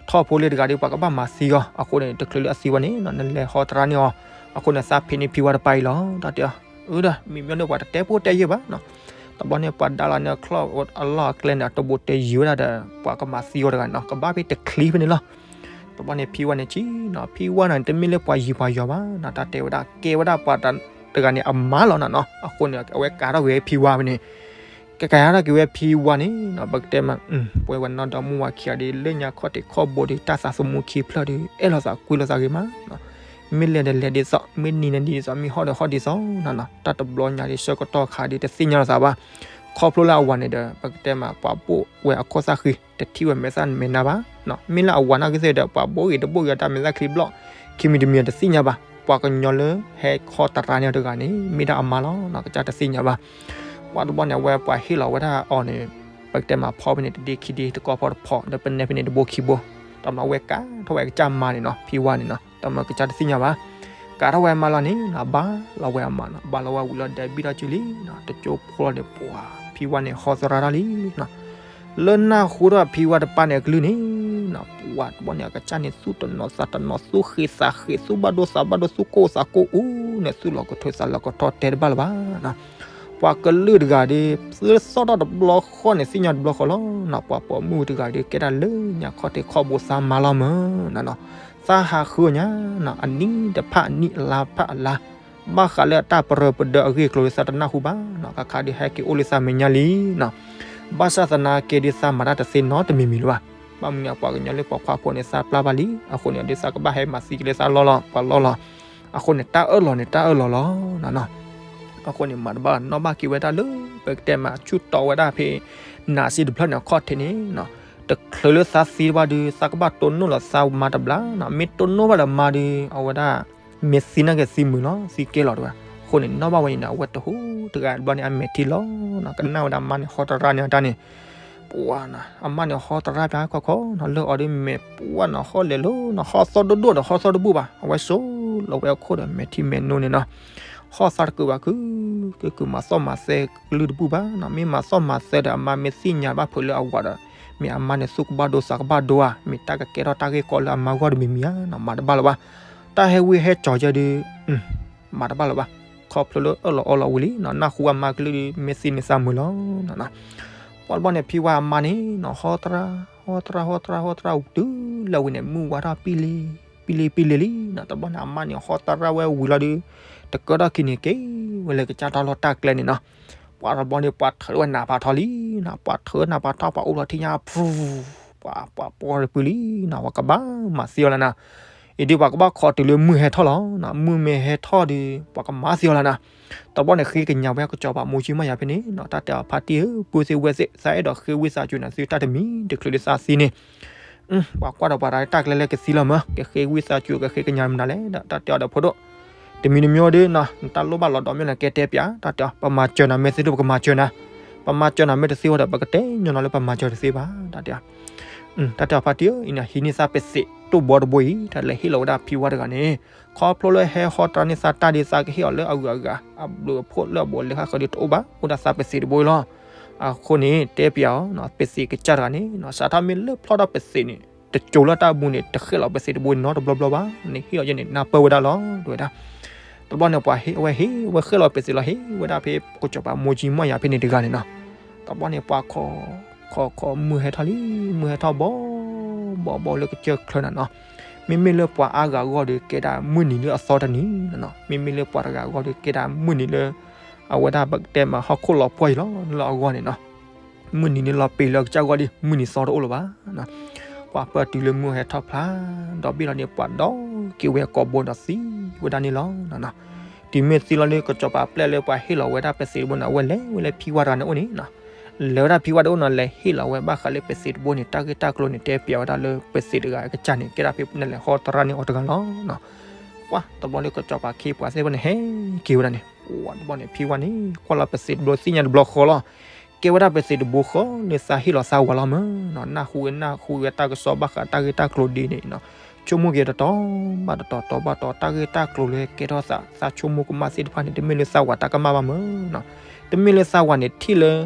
ထီၣ်ဖိလ့ၢ်တဂၤဒီး ပှၤကဘၣ်မၤသံအီၤ, အဃိန့ၣ် တချုးလၢအသံဝဲန့ၣ်နီၤ နလဲၤဟီတရါန့ၢ်အီၤ, အဃိန့ၣ် သးဖံးန့ၢ်ဖံဝါတပၤအံၤလီၤ တၢ်တဲအီၤ. အၢ ဒီး မ့မ့ၢ်န့ၣ် ပှၤတတဲဖိတဲယဲၢ်ဘၣ်နီၤ. တဘျီန့ၣ် ပှၤဒါလီၤန့ၣ် အချီၣ်အလီၢ်အကျဲန့ၣ် တဘိးတဲယံၤဝဲဒၣ်ဒီး ပှၤကမၤသံအီၤတဂၤန့ၣ်နီၤ, ကဘၣ်ဖဲတချံဖဲန့ၣ်လီၤ. တဘျီန့ၣ် ဖံဝါန့ၣ်ဆံနီၤ, ဖံဝါန့ၣ် တမ့ၢ်လၢပှၤယံၤပှၤယီၤဘၣ်နီၤ, တၢ်တဲဝဲဒၣ် ကဲဝဲဒၣ်ပှၤတဂၤန့ၣ် အမါလီၤနီၤနီၤ, အဃိန့ၣ် အဝဲကၤထီၣ်က့ၤဝဲဖံဝါဖဲန့ၣ် ကကၤထီၣ်က့ၤဝဲဖံဝါန့ၣ် ပကတဲမး ပဝဲဝဲနီၢ်ဒီမါဝၤခံဂၤဒီး လၢညါခီၣ်ထံးခီၣ်ဘိဒီး တၢ်သးသမူခံဖျၢၣ်ဒီး အဲၣ်လိာ်သးကွံလိာ်သးဂ့ၤမးနီၤ, မ့ၢ်လဲၤဒီးလဲၤဒ်သိး မ့ၢ်နံၤဒီးနံၤဒ်သိး မ့ၢ်ဟီၣ်ဒီးဟီၣ်ဒ်သိးနီၤနီၤ, တၢ်တဘျီညါဒီး ဆၢကတီၢ်ခါဒီး တသ့ၣ်ညါလိာ်သးဘၣ်. ခီဖျိလၢအဝၤန့ၣ်ဒီး ပကတဲမး ပှၤဘိၣ်ဝဲအခိၣ်သၣ်ဃံ တထံၣ်ဝဲမဲာ်သၣ်မဲာ်နါဘၣ်နီၤ, မ့ၢ်လၢအဝၤနာ်က့သ့ၣ်ဒီး ပှၤဘိၣ်ဂ့ၤတဘိၣ်ဂ့ၤ တၢ်မဲာ်သၣ်ချံဘျီၣ် ခံမံၤတမံၤတသ့ၣ်ညါဘၣ်. ပှၤကညီလၢဟဲဟီတရါန့ၢ်အီၤတဂၤန့ၣ် မ့ၢ်ဒၣ်အမါလီၤနီၤ, ကစၢ်တသ့ၣ်ညါဘၣ်. ပှၤတဘျီန့ၣ် အဝဲပှၤဟ့ၣ်လီၤဝဲဒၣ်အီၤန့ၣ် ပကတဲမးဖီဖဲန့ၣ် တဒ့ခံဒ့ တကီၢ်ဖီတဖီ ဒီးပနဲဖဲန့ၣ် တဘိခံဘိ, တၢ်မၤဝဲကၤထီၣ်ဝဲကစၢ်မါန့ၣ်နီၤ, ဖံဝါန့ၣ်နီၤ, တၢ်မၤကစၢ်တသ့ၣ်ညါဘၣ်. ကၤထီၣ်ဝဲအမါလီၤန့ၣ်နီၤ, ဘၣ်လီၤဝဲအမါနီၤ, ဘၣ်လီၤဝဲဝံၤလီၤဒီး ဘံၣ်ထီၣ်စုလံနီၤ, တကၠိဖိလီၤန့ၣ် ပှၤဖံဝါန့ၣ် ဟီသရၣ်တၢ်လံနီၤ. လၢနၢ်ဟူထီၣ်ဖံဝါတပၤန့ၣ်အကလုၢ်န့ၣ်နီၤ, ပှၤတဘျီန့ၣ် အကစၢ်န့ၣ် သူၣ်တနီၤသးတနီၤ သူၣ်ဃ့သးဃ့ သူၣ်ဘၣ်ဒိသးဘၣ်ဒိ သူၣ်ကိၢ်သးကိၢ်အူန့ၣ် သူၣ်လီၤကထၢသးလီၤကထီတဲတဘၣ်လၢၤဘၣ်နီၤ. ပှၤကလုာ်တဂၤဒီး သၢသီၣ်ထီၣ်တဘျီဃီန့ၣ် သ့ၣ်ညါတဘျီဃီလီၤနီၤ. ပှၤပိာ်မုၣ်တဂၤဒီး ကဲဒၣ်လၢညါခီၣ်ထံးခီၣ်ဘိသးမါလီၤမၢ်နီၤနီၤ, သးဟးဃုအီၤညါနီၤ, အနံၣ်တဖၣ်အနံၣ် အလါဖၣ်အလါ ဘၣ်ဃးလၢအတၢ်ပရၢပဒၢအဂ့ၢ်အကျိၤဒီး သးတနၢ်ဟူဘၣ်နီၤ, ခါခါဒီးဟဲက့ၤအိၣ်လၢသးမဲာ်ညါလံနီၤ. ဘၣ်ဆၣ်သနာ်က့ဒီး သးမၤတၢ်တသ့နီတမံၤမံၤလၢၤဘၣ် ဘၣ်မနုၤအပှၤကညီလၢပိာ်ခွါဖိန့ၣ် သးပျၢ်ဘၣ်လံ, အဃိန့ၣ် ဒ်သးကဘၣ်ဟဲမၤသံက့ၤလၢသးလီၢ်လီၤ, ပှၤလီၢ်လီၤ. အဃိန့ၣ် တၢ်အၢၣ်လီၤန့ၣ် တၢ်အၢၣ်လီၤလီၤနီၤနီၤ. အဃိန့ၣ် မၤတဘၣ်နီၣ်ဘၣ်က့ၤဝဲဒၣ်လၢ ပကတဲမးဆူၣ်တီဝဲဒၣ်ဖဲ နးစံတဖျၢၣ်န့ၣ်အခီၣ်ထံးန့ၣ်နီၤ. တချုးလၢသးသံတဘၣ်ဒီး သးကဘၣ်တိၢ်နီၣ်လီၤသးမါတဘျီနီၤ, မ့ၢ်တိၢ်နီၣ်ဘၣ်ဒီးမါဒီး အဝဲဒၣ် မ့ၢ်သံနာ်က့ၤသံမုာ်လီၤ သံကဲလီၤတဝဲ. အဃိန့ၣ် နီၣ်ဘၣ်ဝဲန့ၣ်နီၤ အဝဲတဟူးတဂၤတဘျီန့ၣ် အမဲာ်ထံလီၤနီၤ, ကနၣ်ဝဲဒၣ်အမါန့ၣ်ဟီတရၣ်န့ၣ်အတၢ်န့ၣ် ပှၤနီၤ, အမါန့ၣ်ဟီတရၣ်ပၠးခီခီနီၤ, လၢအီၤဒီးမဲာ်ပှၢ်နီၤ, ဟီၣ်လဲၤလီၤနီၤ, ဟီၣ်သီၣ်ဒိၣ်ဒိၣ်ဒီး ဟီၣ်သီၣ်တဘူၣ်ဘၣ်, အဝဲစိာ်လီၤဝဲအခိၣ်ဒီး မဲာ်ထံမဲာ်နိန့ၣ်နီၤ, ဟီၣ်သါတကုးဘၣ်ခု, ကကုးမၤသီၣ်မၤသဲကလုၢ်တဘူၣ်ဘၣ်နီၤ, မ့ၢ်မၤသီၣ်မၤသဲဒီး အမါမ့ၢ်သ့ၣ်ညါဘၣ်ဖုးလၢအဝၤဒီး မ့ၢ်အမါန့ၣ်သူၣ်ကဘၣ်ဒိသးကဘၣ်ဒိဧါ, မ့ၢ်တၢ်ကကဲထီၣ်တၢ်ဂ့ၢ်ကီလၢအမါဂီၢ်တမံၤမံၤဧါနီၤ, မၤတဘၣ်လၢၤဘၣ်. တၢ်ဟဲဝံဟဲကၠီၤယဲဒုး မၤတဘၣ်လၢၤဘၣ်, ခီဖျိလၢအၢၣ်လီၤအီလီၤဝံၤလံနီၤ, နၢ်ဟူအမါကလုၢ်ဒီး မ့ၢ်သံန့ၣ်သးမုာ်လီၤနီၤနီၤ. ပှၤတဘျီန့ၣ် ဖံဝါအမါန့ၣ်နီၤ ဟီတရၣ် ဟီတရၣ် ဟီတရၣ် ဟီတရၣ် တုၤလၢဝံၤန့ၣ် မုၢ်ဝါထီၣ်ပံလံ ပံလံ ပံလံလံနီၤ, တဘျီန့ၣ် အမါန့ၣ်ဟီတရၣ်ဝဲဝံၤလီၤဒီး တကၢထီၣ်ခံန့ၣ် က့ၤဝဲလၢကစၢ်တၢ်လီၢ်တၢ်ကျဲန့ၣ်နီၤ. ပှၤတဘျီန့ၣ် ပှၤထၢဝဲနးဖးထီလံနီၤ, ပှၤထၢနးဖးထီ ပှၤအိၣ်လီၤထံၣ်ညါဖူ ပှၤ ပှၤပီတပူၤလံနီၤ, ပှၤကဘၣ်မၤသံအီၤလၢနၤ, အံၤဒုး ပှၤကဘၣ်ခိးတုၤလၢမုၢ်ဟဲထီၣ်လီၤနီၤ, မုၢ်မ့ၢ်ဟဲထီၣ်ဒီး ပှၤကမၤသံအီၤလၢနၤ. တဘျီန့ၣ် ဃ့ကညးဝဲကစီၤပၤမိၢ်ကၠံမီၢ်ယၤဖဲန့ၣ်နီၤ, တၢ်တဲအီၤဖါတံၢ်ဧၢ ပုၢ်သ့ၣ်ဝဲၢ်သ့ၣ် သးအဲၣ်ဒိးဃ့ဝံသးစူၤနၤသုတၢ်တမံၤတချုးလၢသးသံန့ၣ် ပှၤကွၢ်ဒီးပှၤတၢ်ကျဲလၢကသံလီၤမၢ်, ကဃ့ဝံသးစူၤ ကဃ့ကညးမနုၤလဲၣ်ဒီး တၢ်တဲအီၤဒီးဖိဒိၣ်, တမံၤတမံၤဒီးနီၤ နတၢ်လိၣ်ဘၣ်လီၤဒီးမ့ၢ်နကဲတဲပၠး တၢ်တဲအီၤ ပမၤစၢၤနၤ မ့ၢ်သ့ဒိၣ်ပကမၤစၢၤနၤ, ပမၤစၢၤနၤမ့ၢ်တသ့ဝဲဒီး ပကတဲညီနုၢ်လၢပမၤစၢၤတသ့ဘၣ် တၢ်တဲအီၤ. တၢ်တဲအီၤဖါတံၢ်ဧၢ အံၤန့ၣ် ဟံးန့ၢ်သးပသ့းတိၢ်ဘီတဘိအံၤ တၢ်လဲၤဟ့ၣ်လီၤဝဲဒၣ်ဖံဝါတဂၤန့ၣ်, ခီဖျိလၢဟဲဟီတရၣ်န့ၢ်သးတၢ်ဒီး သးကဟ့ၣ်အီၤလၢအဂုၤအဂၤ အဘျုးအဖှိၣ်လၢအဘူးအလဲဃၣ်ဃၢၤဒီးတအိၣ်ဘၣ် အိၣ်ဒၣ်သးပသ့းတဘိအံၤလီၤ. အဃိန့ၣ် တဲပၠးအီၤ ပသ့းကစၢ်တဂၤန့ၣ်နီၤ စးထီၣ်မ့ၢ်လၢဖျီထီၣ်ပသ့းန့ၣ် တစိၤလၢတၢ်အဘူးန့ၣ် တဃဲၣ်လီၤပသ့းတဘိန့ၣ်နီတဘျီဘျီဘၣ်, နဟ့ၣ်လီၤယဲန့ၣ် နၢ်ပၢၢ်ဝဲဒၣ်လီၤ တဲဝဲဒၣ်. တဘျီန့ၣ် ပှၤဟ့ၣ်ဝဲဟ့ၣ်ဝဲဃဲၣ်လီၤပသ့းလီၤ ဟ့ၣ်ဝဲဒၣ်ဖဲကစီၤပၤမိၢ်ကၠံမီၢ်ယၤဖဲန့ၣ်တဂၤန့ၣ်နီၤ. တဘျီန့ၣ် ပှၤခိး ခိးခိး မုၢ်ဟဲထီၣ်လံ မုၢ်ဟဲထီၣ်ဘီဘီဘီလၢကစၢၢ်ချၢနၤနီၤ. မ့မ့ၢ်လၢပှၤအါဂၤအဂီၢ်ဒီး ကဲဒၣ်မုၢ်နံၤလၢအသီတနံၤနီၤ, မ့မ့ၢ်လၢပှၤတဂၤအဂီၢ်ဒီး ကဲဒၣ်မုၢ်နံၤလၢ အဝဲဒၣ်ပကတဲမးဟီၣ်ခိၣ်လီၤပှီၢ်အံၤလီၤ လၢအဂီၢ်န့ၣ်နီၤ. မုၢ်နံၤန့ၣ်လီၤပ့ၤလၢအကစၢ်အဂီၢ်ဒီး မုၢ်နံၤသီတအိၣ်လၢၤဘၣ်. ပှၤပၢၢ်တုၤလၢမုၢ်ဟဲထီၣ်ဖျါ ဒီးဘ့ၣ်လီၤန့ၣ် ပှၤဒီးက့ၤဝဲကိာ်ဘိဒီးသံဝဲဒၣ်န့ၣ်လီၤ. တုၤမ့ၢ်သံလီၤဒီး ကစီၤပၤပျဲၢ်လၢပှၤဟ့ၣ်လီၤဝဲဒၣ်ပသ့းတဘိန့ၣ် အဝဲလဲၤဝဲလၢဖံဝါတဂၤန့ၣ်အိၣ်န့ၣ်နီၤ. လဲၤဝဲဒၣ်ဖံဝါတအိၣ်နီၤ လဲၤဟ့ၣ်လီၤဝဲဘၣ်ဃးလၢပသ့းတဘိန့ၣ် တၢ်ဂ့ၢ်တၢ်ကျိၤန့ၣ် တဲပၠးဝဲဒၣ်လၢပသ့းတဂၤအကစၢ်န့ၣ် ကဲဒၣ်ဖဲနလဲၤဟီတရၣ်န့ၢ်အီၤတဂၤလီၤ. ပှၤတဘျီလၢကစီၤပၤခ့ပှၤသ့ၣ်တဖၣ်န့ၣ် ဟဲက့ၤဝဲဒၣ်န့ၣ် ပှၤတဘျီန့ၣ် ဖံဝါန့ၣ် ကွၢ်လီၤပသ့းတဘိသ့ၣ်ညါတဘျီဃီလီၤ. ကဲဝဲဒၣ်ပသ့းတဘိဃီလၢသးဟ့ၣ်လီၤသးဝၤလီၤမၢ်နီၤ. နၢ်ဟူဝဲနၢ်ဟူဝဲတၢ်ကစီၣ်ဘၣ်ဃးတၢ်ဂ့ၢ်တၢ်ကျိၤဒ်န့ၣ်နီၤ ဆိကမိၣ်က့ၤတတီၤဘၣ်တတီၤ တီၤဘၣ်တီၤ တၢ်ဂ့ၢ်တၢ်ကျိၤလၢကဲထီၣ်သး သးဆိကမိၣ်ကမၣ်သ့ၣ်တဖၣ်န့ၣ် တမ့ၢ်လၢသးဝၤတၢ်ကမၣ်ဘၣ်မၢ်နီၤ. တမ့ၢ်လၢသးဝၤန့ၣ်ထံၣ်လၢ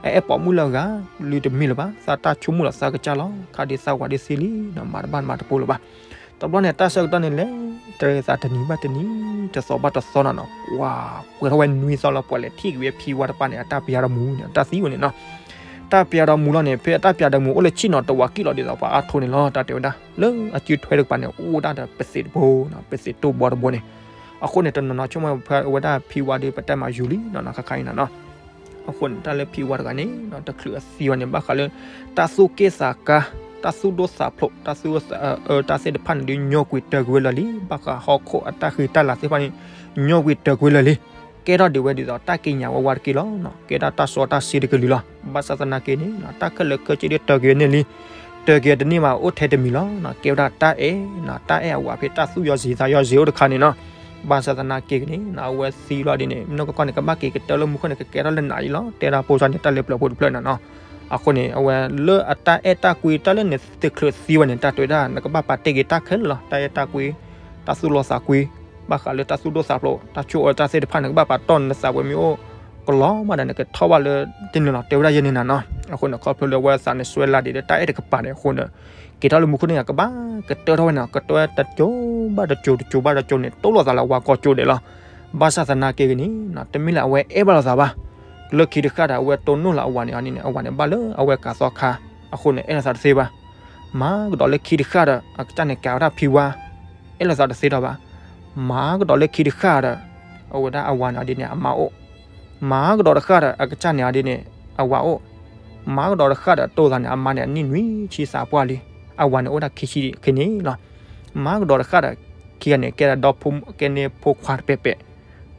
အအဲၣ်ပိာ်မုၣ်လၢအဂၤ လၢတမ့ၢ်လၢၤဘၣ် သးတၢ်ဆိကမိၣ်လီၤသးကစၢ်လီၤ. ခါဒ်သးဝၤဒ်သ့လံနီၤ မၤတဘၣ်မၤတပူၤလၢၤဘၣ်. တဘျီန့ၣ် တၢ်ဆၢကတီၢ်န့ၣ်လဲၤ တရံးသးတနံၤဘၣ်တနံၤ တသီဘၣ်တသီနီၤနီၤ ပှၤပှဲၤထီၣ်ဝဲနွံသီလီၤ ပှၤလဲၤထံၣ်က့ၤဝဲဖံဝါတပၤန့ၣ် အတၢ်ပၠးဒီးမူန့ၣ် အတၢ်သံဝဲန့ၣ်နီၤ. တၢ်ပၠးဒီးမူလီၤန့ၣ် ဖဲအတၢ်ပၠးဒီးမူအိၣ်လၢဆံၣ်နီၤတဝးကံၣ်လီၤဒ်သိးပှၤအါထိၣ်န့ၣ်လီၤ. တၢ်တဲဝဲဒၣ် လၢအစုထွဲတကပၤန့ၣ် အိၣ်ဒၣ်ဒီးပသ့းတဘိနီၤ ပသ့းတိၢ်ဘီတဘိန့ၣ်. အဃိန့ၣ် တနီၤနီၤဆိကမိၣ်ဝဲဒၣ်ဖံဝါဒီး ပတဲမးယူၤလံနီၤနီၤ ခါခါအံၤနီၤနီၤ. အဃိန့ၣ် တၢ်လၢဖံဝါတဂၤန့ၣ်နီၤ တချုးအသံဝဲန့ၣ် ဘၣ်ဃးလၢ တၢ်သူၣ်က့ၣ်သးကါ တၢ်သူၣ်ဒိၣ်သးဖျိး တၢ်သူၣ်အၢ တၢ်သ့ၣ်တဖၣ်န့ၣ်ဒုး ညီကွံာ်တၢၤကွံာ်ဝဲလၢာ်လံ. ဘၣ်ဃးဟီၣ်ခိၣ်အတၢ်ဃံတၢ်လၤသ့ၣ်တဖၣ်န့ၣ် ညီကွံာ်တၢၤကွံာ်လၢာ်လံ. ကဲထီၣ်ဒံးဝဲဒ်သိး တၢ်ကံးညာ်ဝဲဝါတက့ၢ်လီၤ. ကဲဒၣ်တၢ်စီတၢ်ဆှံတကလုာ်လီၤ. ဘၣ်ဆၣ်သနာ်က့န့ၣ် တၢ်ခဲလၢာ်ခဲဆ့ဒုးတၢၤကွံာ်ဝဲန့ၣ်လံ. တၢၤကွံာ်တန့ၢ်ဘၣ် အိၣ်ထဲတမံၤလီၤ. ကဲဝဲဒၣ်တၢ်အဲၣ် တၢ်အဲၣ်အဝၤဖဲတၢ်သူၣ်ယီၤစံၤသးယီၤစ့ၤအိၣ်တခါန့ၣ်နီၤ. ဘၣ်ဆၣ်သနာ်က့န့ၣ် အဝဲသံလီၤဒ်န့ၣ် နီၢ်ကီၢ်ကီၢ်န့ၣ် ကဘၣ်က့ၤကတၢၢ်လၢမူခိၣ်န့ၣ် ကကဲထီၣ်လၢနးအံၤလီၤ. တဲဒၣ်ဖိသၣ်န့ၣ် တၢ်လၢပျၢၤဖိတဖျၢၣ်န့ၣ်နီၤ. အဃိန့ၣ် အဝဲလၢအတၢ်အဲၣ်တၢ်ကွံ တၢ်လၢနတချုးသံဝဲန့ၣ် တၢ်တဲဝဲဒၣ် နကဘၣ်ပာ်တ့ၢ်က့ၤတၢ်ခဲလၢာ်လီၤ. တၢ်အဲၣ်တၢ်ကွံ တၢ်သူၣ်လီသးကွံ ဘၣ်ဃးလၢတၢ်သူၣ်ဒိၣ်သးဖျိး တၢ်ဆိၣ်အၢတၢ်သ့ၣ်တဖၣ်န့ၣ် ကဘၣ်ပာ်တီၢ်နသးဝဲမ့ၢ်အိၣ်ကလီၤမးဒီး နကထီၣ်ဘၣ်လၢတန့ၢ်လီၤ တဲဝဲဒၣ်ယဲန့ၣ်နၤနီၤ. အဃိန့ၣ် ခီဖျိလၢအဝဲသးန့ၣ်စွဲလၢဒ်လၢတၢ်အဲၣ်တကပၤန့ၣ်အဃိန့ၣ် က့ၤထီၣ်လၢမူခိၣ်န့ၣ် ကဘၣ်ကတၢၢ်ထီၣ်ဝဲန့ၣ် ကတၢၢ်တစိၤဘၣ်တစိၤ တစိၤဘၣ်တစိၤန့ၣ် တိၢ်လိာ်သးလၢအဝၤကိးစိၤဒဲးလီၤ. ဘၣ်ဆၣ်သနာ်က့ဂ့ၤန့ၣ် တမ့ၢ်လၢအဝဲအဲၣ်ဘၣ်လိာ်သးဘၣ်. လၢခံတဃၣ်ဒီး အဝဲတိၢ်နီၣ်လၢအဝၤန့ၣ်အီၤန့ၣ် အဝၤန့ၣ်ဘၣ်လၢအဝဲကးသီခါ အဃိန့ၣ် အဲၣ်လိာ်သးတသ့ဘၣ်. မၤကဒီးလၢခံတဃၣ်ဒီး အကစၢ်န့ၣ်ကးဝဲဒၣ်ဖံဝါ အဲၣ်လိာ်သးတသ့ဒီးဘၣ်. မၤကဒီးလၢခံတဃၣ်ဒီး အဝဲဒၣ်အဝၤန့ၣ်အီၤဒ်န့ၣ် အမါအိၣ်. မၤကဒီးတဃၣ်ဒီး အကစၢ်န့ၣ်အီၤဒ်န့ၣ် အဝၤအိၣ်. မၤကဒီးတဃၣ်ဒီးတိၢ်သးန့ၣ် အမါန့ၣ် အနံၣ်နွံဆံသးပှၢ်လံ, အဝၤန့ၣ်အိၣ်ဒၣ်ခံဆံခံန့ၣ်လီၤ. မၤကဒီးတဃၣ်ဒီး ခံဂၤန့ၣ် ကဲဒၣ်ဒီဖိ ကဲန့ၣ်ဖိခွါတပဲာ်ပဲာ်,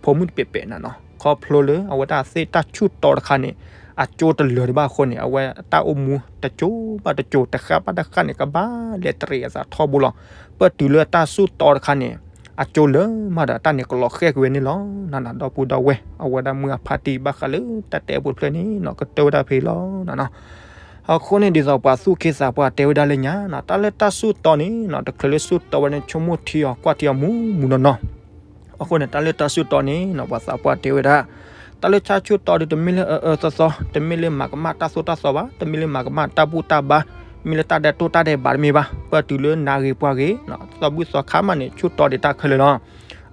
ဖိမုၣ်တပဲာ်ပဲာ်နၤနီၤ. ခီဖျိလၢအဝဲဒၣ်သ့ၣ်တၢ်ဆူၣ်တီတခါန့ၣ် အကၠိတလၢာ်တဘၣ်အဃိန့ၣ် အဝဲတၢ်အိၣ်မူတကၠိဘၣ်တကၠိ တဃၣ်ဘၣ်တဃၣ်န့ၣ် ကဘၣ်လဲၤတရံးအသးထီဘိလီၤ. ပတုၤလၢတၢ်ဆူၣ်တီတခါန့ၣ် အကၠိလၢာ်မးဒီး တၢ်န့ၣ်ကလီၤဃဲၢ်ကွံာ်ဝဲန့ၣ်လီၤ. နနီၤ ဒီပုၢ်ဒီဝဲၢ် အဝဲဒၣ်မုၢ်အဖါတံၢ်ဘၣ်ဃးလၢတၢ်တဲပူတဖျၢၣ်န့ၣ်နီၤ ကတၢၢ်ဝဲဒၣ်ဖဲလီၤနနီၤ. အဃိန့ၣ် ဒ်သိးပှၤသူၣ်က့သးပှၢ်တဲဝဲဒၣ်လၢညါနီၤ တၢ်လၢတၢ်ဆူၣ်တီန့ၣ်နီၤ တချုးလၢဆူၣ်တီဝဲန့ၣ် ဆိကမိၣ်ထံအီၤကွၢ်ထံအီၤမူမူနီၢ်နီၢ်. အဃိန့ၣ် တၢ်လၢတၢ်ဆူၣ်တီန့ၣ်နီၤ ပှၤသးပှၢ်တဲဝဲဒၣ် တၢ်လၢတၢ်ဆူၣ်တီဒီး တမ့ၢ်လၢအအၢအၢသီသီ, တမ့ၢ်လၢမၤကမၣ်တၢ်သိၣ်တၢ်သီဘၣ်, တမ့ၢ်လၢမၤကမၣ်တၢ်ဘူၣ်တၢ်ဘါ, မ့ၢ်လၢတၢ်ဒဲးတိၢ်တၢ်ဒဲးဘးတမ့ၢ်ဘၣ်. ပတုၤလၢနၣ်ရံၣ်ပှၤဂ့ၤနီၤ သီဘူၣ်သီခါမးန့ၣ် ဆူၣ်တီဒံးတၢ်ခဲလၢာ်လီၤ.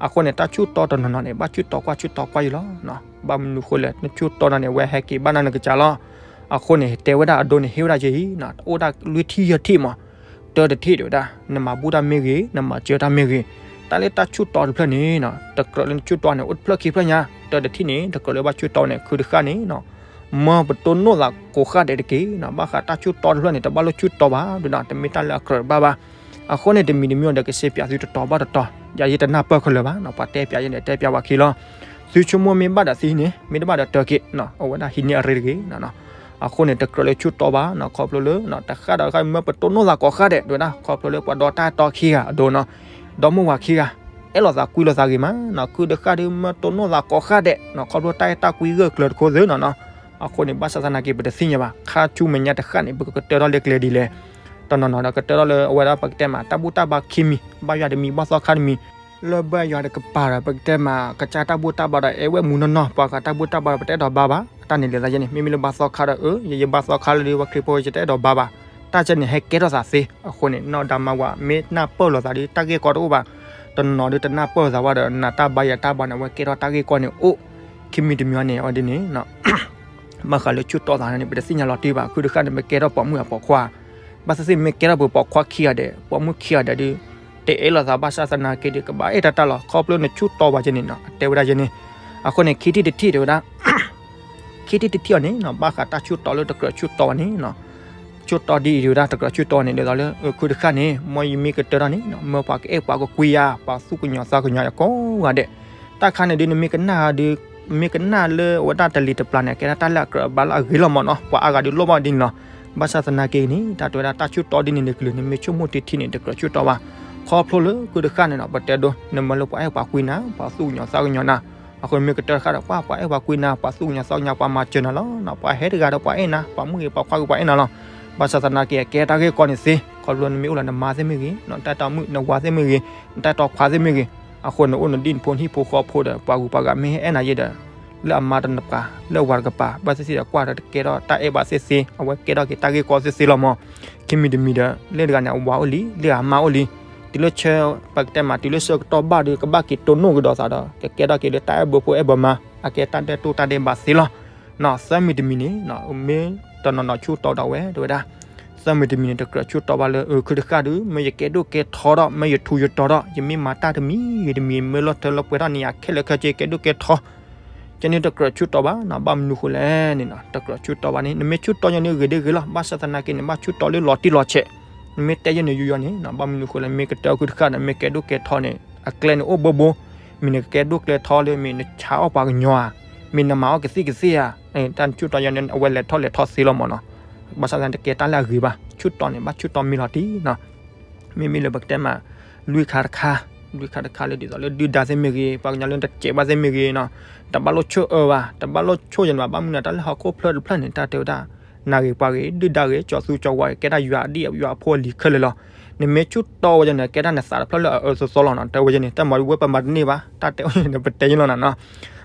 အဃိန့ၣ် တၢ်ဆူၣ်တီတနီၤနီၤန့ၣ် ဘၣ်ဆူၣ်တီကွၢ်ဆူၣ်တီကွၢ်ယံၤလီၤ. ဘၣ်မနုၤဃိလဲၣ် နဆူၣ်တီနၤန့ၣ် အဝဲဟဲက့ၤဘၣ်နၤနကစၢ်လီၤ. အဃိန့ၣ် တဲဝဲဒၣ်အဒိန့ၣ် ဟ့ၣ်ဝဲဒၣ်ယဲအံၤနီၤ အိၣ်ဒၣ်လွံၢ်ထံၣ်ယဲၢ်ထံၣ်မး တၢ်တထံၣ်တဲဝဲဒၣ် နမၤဘူၣ်တၢ်မ့ၢ်ဂ့ၤ, နမၤစၢၤတၢ်မ့ၢ်ဂ့ၤ, တၢ်လၢတၢ်ဆူၣ်တီတဖျၢၣ်န့ၣ်နီၤ တကြၢးလၢနဆူၣ်တီန့ၣ် အိၣ်တဖျၢၣ်ခံဖျၢၣ်ညါ, တၢ်တထံၣ်န့ၣ် တကြၢးလၢဘၣ်ဆူၣ်တီန့ၣ် ခုတဃၣ်န့ၣ်နီၤ မၢပတိၢ်နီၣ်သးကိးဃၣ်ဒဲးတက့ၢ်နီၤ. ဘၣ်ဃးတၢ်ဆူၣ်တီတဖျၢၣ်န့ၣ် တဘၣ်လိၣ်ဆူၣ်တီဘၣ်ဒုးနီၤ တမ့ၢ်တၢ်လၢအကြၢးတဘၣ်ဘၣ်. အဃိန့ၣ် တမံၤတမံၤဒီး ကစ့ပၠးသုတတီၤဘၣ်တတီၤ, ယၤယတနၢ်ပၢၢ်ခဲလၢာ်ဘၣ်နီၤ, ပှၤတဲပၠးယဲန့ၣ် တဲပၠးဝဲခံလီၤ. သုဆိကမိၣ်မ့ၢ်ဘၣ်ဒီးသံန့ၣ် မ့ၢ်တဘၣ်ဒီးတၢ်က့ၤနီၤ, အဝဲဒၣ်ဟံးန့ၢ်အရ့တဂ့ၤနီၤ. အဃိန့ၣ် တကြၢးလၢဆူၣ်တီဘၣ်နီၤ, ခီဖျိလၢ တဃၣ်ဒီးတဃၣ် မၢပတိၢ်နီၣ်သးကိးဃၣ်ဒဲးတဲဝဲဒၣ် ခီဖျိလၢပှၤဒီတၢ်အဲၣ်တီခံဂၤအဒိနီၤ, ဒီမိၢ်ဝၤခံဂၤ အဲၣ်လိာ်သးကွံလိာ်သးဂ့ၤမးနီၤ, ခုတဃၣ်ဒုး မၢတိၢ်နီၣ်သးကိးဃၣ်ဒဲးနီၤ, ခီဖျိတၢ်အဲၣ်တၢ်ကွံဂၢၢ်ကျၢၤတခီသ့နီၤနီၤ. အဃိန့ၣ် ဘၣ်ဆၣ်သနာ်က့ ပတသ့ၣ်ညါဘၣ်, ခါဆူမဲာ်ညါတဃၣ်န့ၣ် ပကကတၢၢ်ထီၣ်လၢကျဲဒ်လဲၣ် တနီၤနီၤဒီး ကတၢၢ်ထီၣ်လၢအဝဲဒၣ် ပကတဲမး တၢ်ဘူၣ်တၢ်ဘါခံမံၤ, ဘါယွၤတမံၤ ဘါသီခါတမံၤ, လၢဘါယွၤတကပၤဒီး ပကတဲမး ကစၢ်တၢ်ဘူၣ်တၢ်ဘါဒီး အဲၣ်ဝဲမူနီၢ်နီၢ်, ပှၤဂၤတၢ်ဘူၣ်တၢ်ဘါဒီး ပတအဲၣ်ဒိးဘါဘၣ်. တၢ်န့ၣ်လဲၤသးယဲန့ၣ် မ့မ့ၢ်လၢဘါသီခါဒီး အၢ ယယဘါသီခါလၢဒုး ပှၤခရံာ်ဖိ ယတအဲၣ်ဒိးဘါဘၣ်. တၢ်ကဲန့ၣ် ဟဲကဲထီၣ်သးသ့. အဃိန့ၣ် နီၢ်ဒါမါဝၤ မ့ၢ်နၢ်ပၢၢ်လိာ်သးဒီး တၢ်ဂ့ၢ်ကီတအိၣ်ဘၣ်. တနီၤနီၤဒီး တနၢ်ပၢၢ်လိာ်သးဝဲဒီး နတၢ်ဘါယတၢ်ဘါန့ၣ် အဝဲကဲထီၣ်တၢ်ဂ့ၢ်ကီန့ၣ်အိၣ်, ခံမံၤတမံၤန့ၣ် အဝဲဒ်န့ၣ် ဘၣ်ဃးလၢဆူၣ်တီသးန့ၣ် ပတသ့ၣ်ညါလီၤတံၢ်ဘၣ်, ခုတဃၣ်န့ၣ် ပကဲထီၣ်ပိာ်မုၣ်အပိာ်ခွါ, ဘၣ်သ့ၣ်သ့ၣ်မ့ၢ်ကဲထီၣ်ပပိာ်ခွါခံဂၤဒဲး ပိာ်မုၣ်ခံဂၤဒဲးဒုး တအဲၣ်လိာ်သးဘၣ်ဆၣ်သနာ်က့ဒီး ကဘၣ်အဲၣ်တၢ်တၢ်လီၤ, ခီဖျိနဆူၣ်တီဘၣ်ကဲန့ၣ်နီၤ, အတဲဝဲဒၣ်ယဲန့ၣ်. အဃိန့ၣ် ခံထံၣ်တထံၣ်တဲဝဲဒၣ် ခံထံၣ်တထံၣ်အီၤန့ၣ်နီၤ ဘၣ်ဃးတၢ်ဆူၣ်တီလၢတကြၢးဆူၣ်တီဘၣ်န့ၣ်နီၤ, ဆူၣ်တီဒ်အံၤတဲဝဲဒၣ် တကြၢးဆူၣ်တီန့ၣ် ဒ်သိးလၢ ခုတဃၣ်န့ၣ် မ်ယမ့ၢ်ကတၢၢ်ထီၣ်န့ၣ်နီၤ မၢပှၤကအဲၣ်ပှၤကကွံယၤ ပှၤသူၣ်ကညီၤသးကညီၤယၤကိးဂၤဒဲး, တၢ်ခါန့ၣ်ဒုး နမ့ၢ်ကနၣ်ဒုး မ့ၢ်ကနၣ်လၢအဝဲဒၣ်တလံၤတပျၢ်န့ၣ် ကဲဒၣ်တၢ်လၢအကြၢးအဘၣ်လၢအဂ့ၤလီၤမးနီၤ, ပှၤအါဂၤဒုးလိၣ်ဘၣ်ဒ်န့ၣ်လီၤ. ဘၣ်ဆၣ်သနာ်က့န့ၣ် တၢ်တဲဝဲဒၣ်တၢ်ဆူၣ်တီဒ်န့ၣ်န့ၣ်ကလုာ် နမ့ၢ်ဆိကမိၣ်တထံၣ်န့ၣ် တကြၢးဆူၣ်တီဘၣ်, ခီဖျိလၢခုတဃၣ်န့ၣ်နီၤ ပတဲဒိ နမၢလၢပှၤအဲၣ်ပှၤကွံနၤ ပှၤသူၣ်ကညီၤသးကညီၤနၤ, အဃိနမ့ၢ်ကတၢၢ်တဃၣ်ဒီး ပှၤ ပှၤအဲၣ်ပှၤကွံနၤ ပှၤသူၣ်ကညီၤသးကညီၤ ပှၤမၤစၢၤနၤလီၤ, ပှၤဟဲတဂၤဒီးပှၤအဲၣ်နၤ ပှၤမုၣ်ဂ့ၤပှၤခွါဂ့ၤပှၤအဲၣ်နၤလီၤ. ဘၣ်ဆၣ်သနာ်က့ အကဲတၢ်ဂ့ၢ်ကီန့ၣ်သ့, ခီဖျိနမ့ၢ်အိၣ်လၢနမါသ့ၣ်မ့ၢ်ဂ့ၤ, နတၢ်အဲၣ်တီမုၣ်နဝၤသ့ၣ်မ့ၢ်ဂ့ၤ, နတၢ်အဲၣ်တီခွါသ့ၣ်မ့ၢ်ဂ့ၤ, အဃိနအိၣ်နဒံၣ်နဖိနဟံၣ်ဖိဃီဖိဒီး ပှၤဂုၤပှၤဂၤမ့ၢ်ဟဲအဲၣ်နၤယဲဒီး လၢအမါတကပၤ လၢအဝၤတကပၤ ဘၣ်သ့ၣ်သ့ၣ်ဒီးကွၢ်ဒီးတကဲထီၣ်တၢ်အဲၣ်ဘၣ်သ့ၣ်သ့, အဝဲကဲထီၣ်က့ၤတၢ်ဂ့ၢ်ကီသ့ၣ်သ့လီၤမး. ခံမံၤတမံၤဒီး လၢတဂၤန့ၣ် အဝၤအိၣ်လံ လၢအမါအိၣ်လံ, တုၤလၢဆၢ ပကတဲမး တုၤလၢဆၢကတီၢ်ဘၣ်ဒီး ကဘၣ်က့ၤတိၢ်နီၣ်ကဒီးသးဒီး ကကဲထီၣ်က့ၤလၢတၢ်အဲၣ်ဘၢဖိအဲၣ်ဘၢမါ, အကဲတၢ်ဒဲးတိၢ်တၢ်ဒဲးဘးသ့လီၤ. သၢမံၤတမံၤန့ၣ် မ့ၢ်တနီၤနီၤဆူၣ်တီဒီးဝဲ တဲဝဲဒၣ် သၢမံၤတမံၤန့ၣ် တကြၢးဆူၣ်တီဘၣ်လၢ ခုတဃၣ်ဒီး မ့ၢ်ယကဲဒိၣ်ကဲထီဒီး မ့ၢ်ယထူယတီၤဒီး ယမ့ၢ်မၤတၢ်တမံၤဂ့ၤတမံၤ မ့ၢ်လီၤထၢလီၤပှဲၤထီၣ်န့ၣ် ယခဲလၢာ်ခဲဆ့ ယကဲဒိၣ်ကဲထီ ကဲန့ၣ်တကြၢးဆူၣ်တီဘၣ်နီၤ. ဘၣ်မနုၤဃိလဲၣ်န့ၣ်နီၤ တကြၢးဆူၣ်တီဘၣ်န့ၣ် နမ့ၢ်ဆူၣ်တီယဲန့ၣ်ဂ့ၤဒ်ဂ့ၤလီၤ. ဘၣ်ဆၣ်သနာ်က့န့ၣ် ဘၣ်ဆူၣ်တီလၢလီၤတံၢ်လီၤဆဲး, နမ့ၢ်တဲယဲန့ၣ်ယူးယီၤန့ၣ်နီၤ ဘၣ်မနုၤဃိလဲၣ် မ့ၢ်ကတၢၢ်ခုတဃၣ်န့ၣ် မ့ၢ်ကဲဒိၣ်ကဲထီန့ၣ် အကျဲန့ၣ်အိၣ်ဘိဘိ, မ့ၢ်နကကဲဒိၣ်ကျဲထီလၢမ့ၢ်နဆါအီၣ်ပှၤကညီဧါ, မ့ၢ်နမၤအီၣ်ကသံၣ်ကသ့ဧါ, တၢ်နဆူၣ်တီယဲန့ၣ် အဝဲလဲၤထီၣ်လဲၤထီသ့လီၤမးနီၤ. ဘၣ်ဆၣ်သနာ်က့ တကဲတၢ်လၢအဂ့ၤဘၣ်, ဆူၣ်တီန့ၣ် ဘၣ်ဆူၣ်တီမ့ၢ်လီၤတံၢ်နီၤ. မ့မ့ၢ်လၢပကတဲမး လွံၢ်ခါတခါ, လွံၢ်ခါတခါလၢဒ်သိးလၢဒုၣ်ဒါသ့ၣ်မ့ၢ်ဂ့ၤ, ပှၤကညီလၢတစဲးဘၣ်သ့ၣ်မ့ၢ်ဂ့ၤနီၤ, တဘၣ်လိၣ်ဆိၣ်အၢဘၣ်, တဘၣ်လိၣ်ဆိၣ်ယဲန့ၣ်ဘၣ်. ဘၣ်မနုၤတၢ်လၢဟီၣ်ခိၣ်ဖျၢၣ်တဖျၢၣ်န့ၣ် တၢ်တဲဝဲဒၣ် နၢ်ဂ့ၤပှၤဂ့ၤ, ဒုၣ်ဒါဂ့ၤ, ကၠီၤသူကၠီၤဝါဂ့ၤ, ကဲဒၣ်ယွၤအဒံၣ်ယွၤအဖိအလံၤခဲလၢာ်လီၤ. နမ့ၢ်ဆူၣ်တီဝဲယဲန့ၣ် ကဲဒၣ်နသးတဖျၢၣ်လၢအအၢအၢသီသီလီၤနီၤ. တဲဝဲယဲန့ၣ် တၢ်မၤဒ်ဝဲပမၤတန့ၢ်ဘၣ်, တၢ်တဲဝဲန့ၣ် ပတဲယဲလီၤနီၤနီၤ.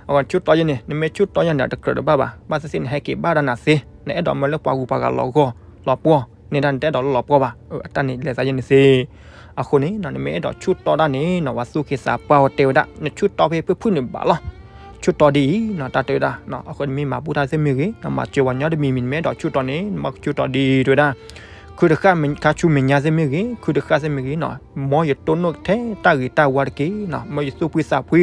အဝဲဆူၣ်တီယဲန့ၣ် နမ့ၢ်ဆူၣ်တီယဲန့ၣ် တကြၢးတဘၣ်ဘၣ်. ဘၣ်သ့ၣ်သ့ၣ်နဟဲက့ၤဘၣ်ဒၣ်နၤသ့, နအဲၣ်ဒိးမၢလၢပှၤဂုၤပှၤဂၤလီၤဂီၢ်လီၤပှီၢ်န့ၣ်ဒၣ် နတအဲၣ်ဒိးလၢလီၤပှီၢ်ဘၣ်. အတၢ်န့ၣ်လဲၤသးယဲန့ၣ်သ့. အဃိန့ၣ် နမ့ၢ်အဲၣ်ဒိးဆူၣ်တီဒၣ်န့ၣ်နီၤ ပှၤသူၣ်က့သးပှၢ်ဝဲတဲဝဲဒၣ် နဆူၣ်တီဖဲဖုၣ်ဖုၣ်န့ၣ်ဘၣ်လီၤ. ဆူၣ်တီဒ်အံၤနီၤ တၢ်တဲဝဲဒၣ်, အဃိနမ့ၢ်မၤဘူၣ်တၢ်သ့ၣ်မ့ၢ်ဂ့ၤ, နမၤစၢၤပှၤကညီတမံၤမံၤ နမ့ၢ်အဲၣ်ဒိးဆူၣ်တီန့ၣ် နမ့ၢ်ဆူၣ်တီဒ်အံၤတဲဝဲဒၣ်, ခုတဃၣ်ခါဆူမဲာ်ညါသ့ၣ်မ့ၢ်ဂ့ၤ, ခုတဃၣ်သ့ၣ်မ့ၢ်ဂ့ၤနီၤ, မ်ယတိၢ်နီၣ်ထဲတၢ်ဂ့ၤတၢ်ဝါတက့ၢ်နီၤ, မ်ယသူၣ်ဖှံသးဖှံ,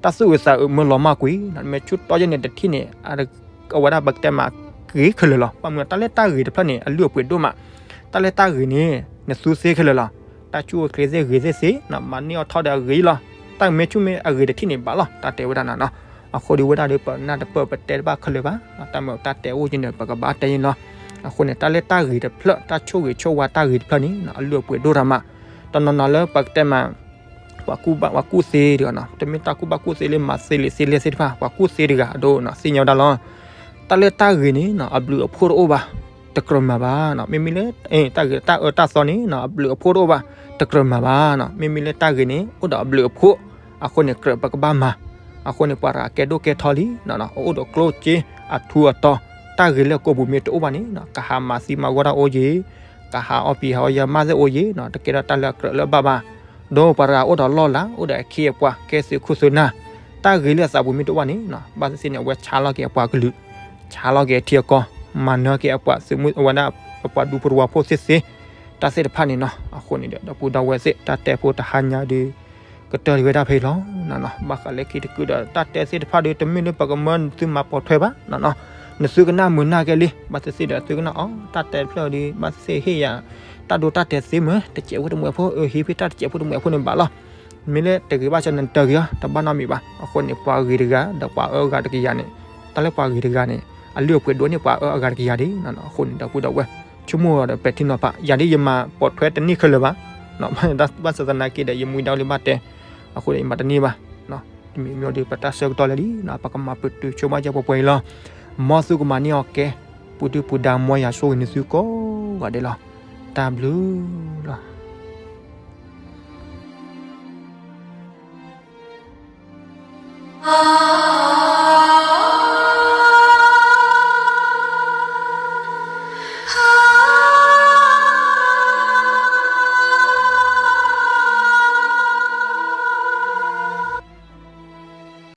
တၢ်သူၣ်အုးသးအုးမ့ၢ်လီၤမၢ်ကွံာ်နီၤ, နမ့ၢ်ဆူၣ်တီယဲန့ၣ်တထံၣ်န့ၣ် အဝဲဒၣ်ပကတဲမး ဂ့ၤခဲလၢာ်လီၤ. ဘၣ်မနုၤ တၢ်လၢတၢ်ဂ့ၤတဖျၢၣ်န့ၣ် အလုၢ်အပှ့ၤဒိၣ်မး, တၢ်လၢတၢ်ဂ့ၤန့ၣ် နသူသ့ခဲလၢာ်လီၤ. တၢ်ဆူၣ်အိၣ်ချ့သ့ၣ်ဂ့ၤသ့ၣ်သ့ မၤန့ၢ်အီၤထီၣ်ဒီးအဂ့ၤလီၤ. တၢ်ဂ့ၤမ့ၢ်ဆူၣ်မ့ၢ်အဂ့ၤတထံၣ်န့ၣ်ဘၣ်လီၤ တၢ်တဲဝဲဒၣ်နၤနီၤ. အဃိဒီးဝဲဒၣ်ဒီး ပနၢ်တပၢၢ်ပတဲတဘၣ်ခဲလၢာ်ဘၣ်, တၢ်မ့ၢ်တၢ်တဲအိၣ်က့ၤန့ၣ် ပကဘၣ်တဲန့ၣ်လီၤ. အဃိန့ၣ် တၢ်လၢတၢ်ဂ့ၤတဖျၢၣ် တၢ်ဆိၣ်ဂ့ၤဆိၣ်ဝါတၢ်ဂ့ၤတဖျၢၣ်န့ၣ် အလုၢ်အပှ့ၤဒိၣ်တၢ်မး, တနီၤနီၤလၢပကတဲမး ပှၤကူၣ်ဘၣ်ပှၤကူၣ်သ့တဂၤနီၤ, တမ့ၢ်တၢ်ကူၣ်ဘၣ်ကူၣ်သ့လၢမၤသ့လံာ်သ့လဲၢ်သ့ၣ်တဖၣ် ပှၤကူၣ်သ့တဂၤအဒိနီၤ သ့ၣ်ညါဝဲဒၣ်လီၤ. တၢ်လၢတၢ်ဂ့ၤန့ၣ်နီၤ အဘျုးအဖှိၣ်တအိၣ်ဘၣ်, တကြၢးမၤဘၣ်နီၤ. မ့မ့ၢ်လၢ တၢ်ဂ့ၤတၢ်အၢတၢ်သီန့ၣ်နီၤ အဘျုးအဖှိၣ်တအိၣ်ဘၣ်, တကြၢးမၤဘၣ်နီၤ. မ့မ့ၢ်လၢတၢ်ဂ့ၤန့ၣ် အိၣ်ဒီးအဘျုးအဖှိၣ်, အဃိန့ၣ် ကြၢးပကဘၣ်မၤ. အဃိန့ၣ် ပှၤတဂၤကဲဒိၣ်ကဲထီလံနီၤ အအိၣ်ဒီးကျိၣ်စ့အထူအတီၤ, တၢ်ဂ့ၤလၢအကိာ်ပူၤမ့ၢ်တအိၣ်ဘၣ်န့ၣ်နီၤ ကဟးမၤသံမၤဝီတၢ်အိၣ်ယ့ၤ, ကဟးအီၣ်ပံၤဟးအီယၢၤမးသ့ၣ်အိၣ်ယ့ၤနီၤ တကဲထီၣ်တၢ်လၢအကြၢးလၢအဘၣ်ဘၣ်. ဒီးပှၤတဂၤအိၣ်ဒီးလီၢ်လၤ အိၣ်ဒီးအခ့အပှၤ ကဲသုးခိၣ်သုးနၢ်, တၢ်ဂ့ၤလၢအသးပူၤမ့ၢ်တအိၣ်ဘၣ်န့ၣ်နီၤ ဘၣ်သ့ၣ်သ့ၣ်န့ၣ် အဝဲဆါလီၤက့ၤအပှၤကလုာ်, ဆါလီၤက့ၤအထံအကီၢ်, မၤနၢၤက့ၤအပှၤသုးမုၢ်အဝဲဒၣ် အပှၤဒူပရဝီဖိသ့ၣ်သ့ၣ်, တၢ်သ့ၣ်တဖၣ်န့ၣ်နီၤ. အဃိန့ၣ်ဒီး ဒီပုၢ်ဒီဝဲၢ်သ့ၣ် တၢ်တဲဖိတဟါညါဒီး ကတၢၢ်လံဝဲဒၣ်ဖဲအံၤလီၤနီၤ. ဘၣ်ဃးလၢခံတကုာ်ဒီး တၢ်တဲသ့ၣ်တဖၣ်ဒီး တမ့ၢ်လၢပကမၢနသုမၤပိာ်ထွဲဘၣ်နီၤ, နသုကနၣ်မုာ်နၢ်ကဲလံ, ဘၣ်သ့ၣ်သ့ၣ်ဒီး သုကနၣ်အီၤ တၢ်တဲတဖျၢၣ်ဒီး ဘၣ်သ့ၣ်သ့ၣ်ဟ့ၣ်ယၤ တၢ်ဒိတၢ်တဲာ်သ့မ့ၢ် တစဲးဖိတမှဲးဖိ, အဟ့ၣ်ဖဲတၢ်တစဲးဖိတမှဲးဖိန့ၣ်ဘၣ်လီၤ. မ့ၢ်လၢတဂ့ၤဘၣ်ဆၣ်န့ၣ် နတဂ့ၤအီၤ တဘၣ်နီတမံၤဘၣ်. အဃိန့ၣ် ပှၤဂ့ၤတဂၤ ဒီးပှၤအၢအဂၤတကယၤန့ၣ်, တၢ်လၢပှၤဂ့ၤတဂၤန့ၣ် အလုၢ်အပှ့ၤဒိၣ်န့ၢ်ပှၤအၢအဂၤတကယၤဒ်နီၤ. အဃိန့ၣ် ဒီပုၢ်ဒီဝဲၢ် ဆိကမိၣ်ဒီးပဲာ်ထံနီၤဖး, ယၤဒ်ယမၤပိာ်ထွဲတန့ၢ်ခဲလၢာ်ဘၣ်, ဘၣ်ဆၣ်သနာ်က့ဒီး ယမူဒါလၢဘၣ်တဲ, အဃိဒီးယမၤတန့ၢ်ဘၣ်. တမံၤမံၤဒီး ပတၢ်ဆၢကတီၢ်လၢာ်လံ, ပကမၤပတုာ်ဆိဘၣ်ယဲၢ်ပှဲၤပှဲၤအံၤလီၤ. မ်သုကမၤန့ၢ်အီၤကဲ, ပူၤဒုၣ်ပူၤဒါ မ်ယွၤဆိၣ်ဂ့ၤနသုကိးဂၤဒဲးလီၤ. တၢ်ဘျုးလီၤ.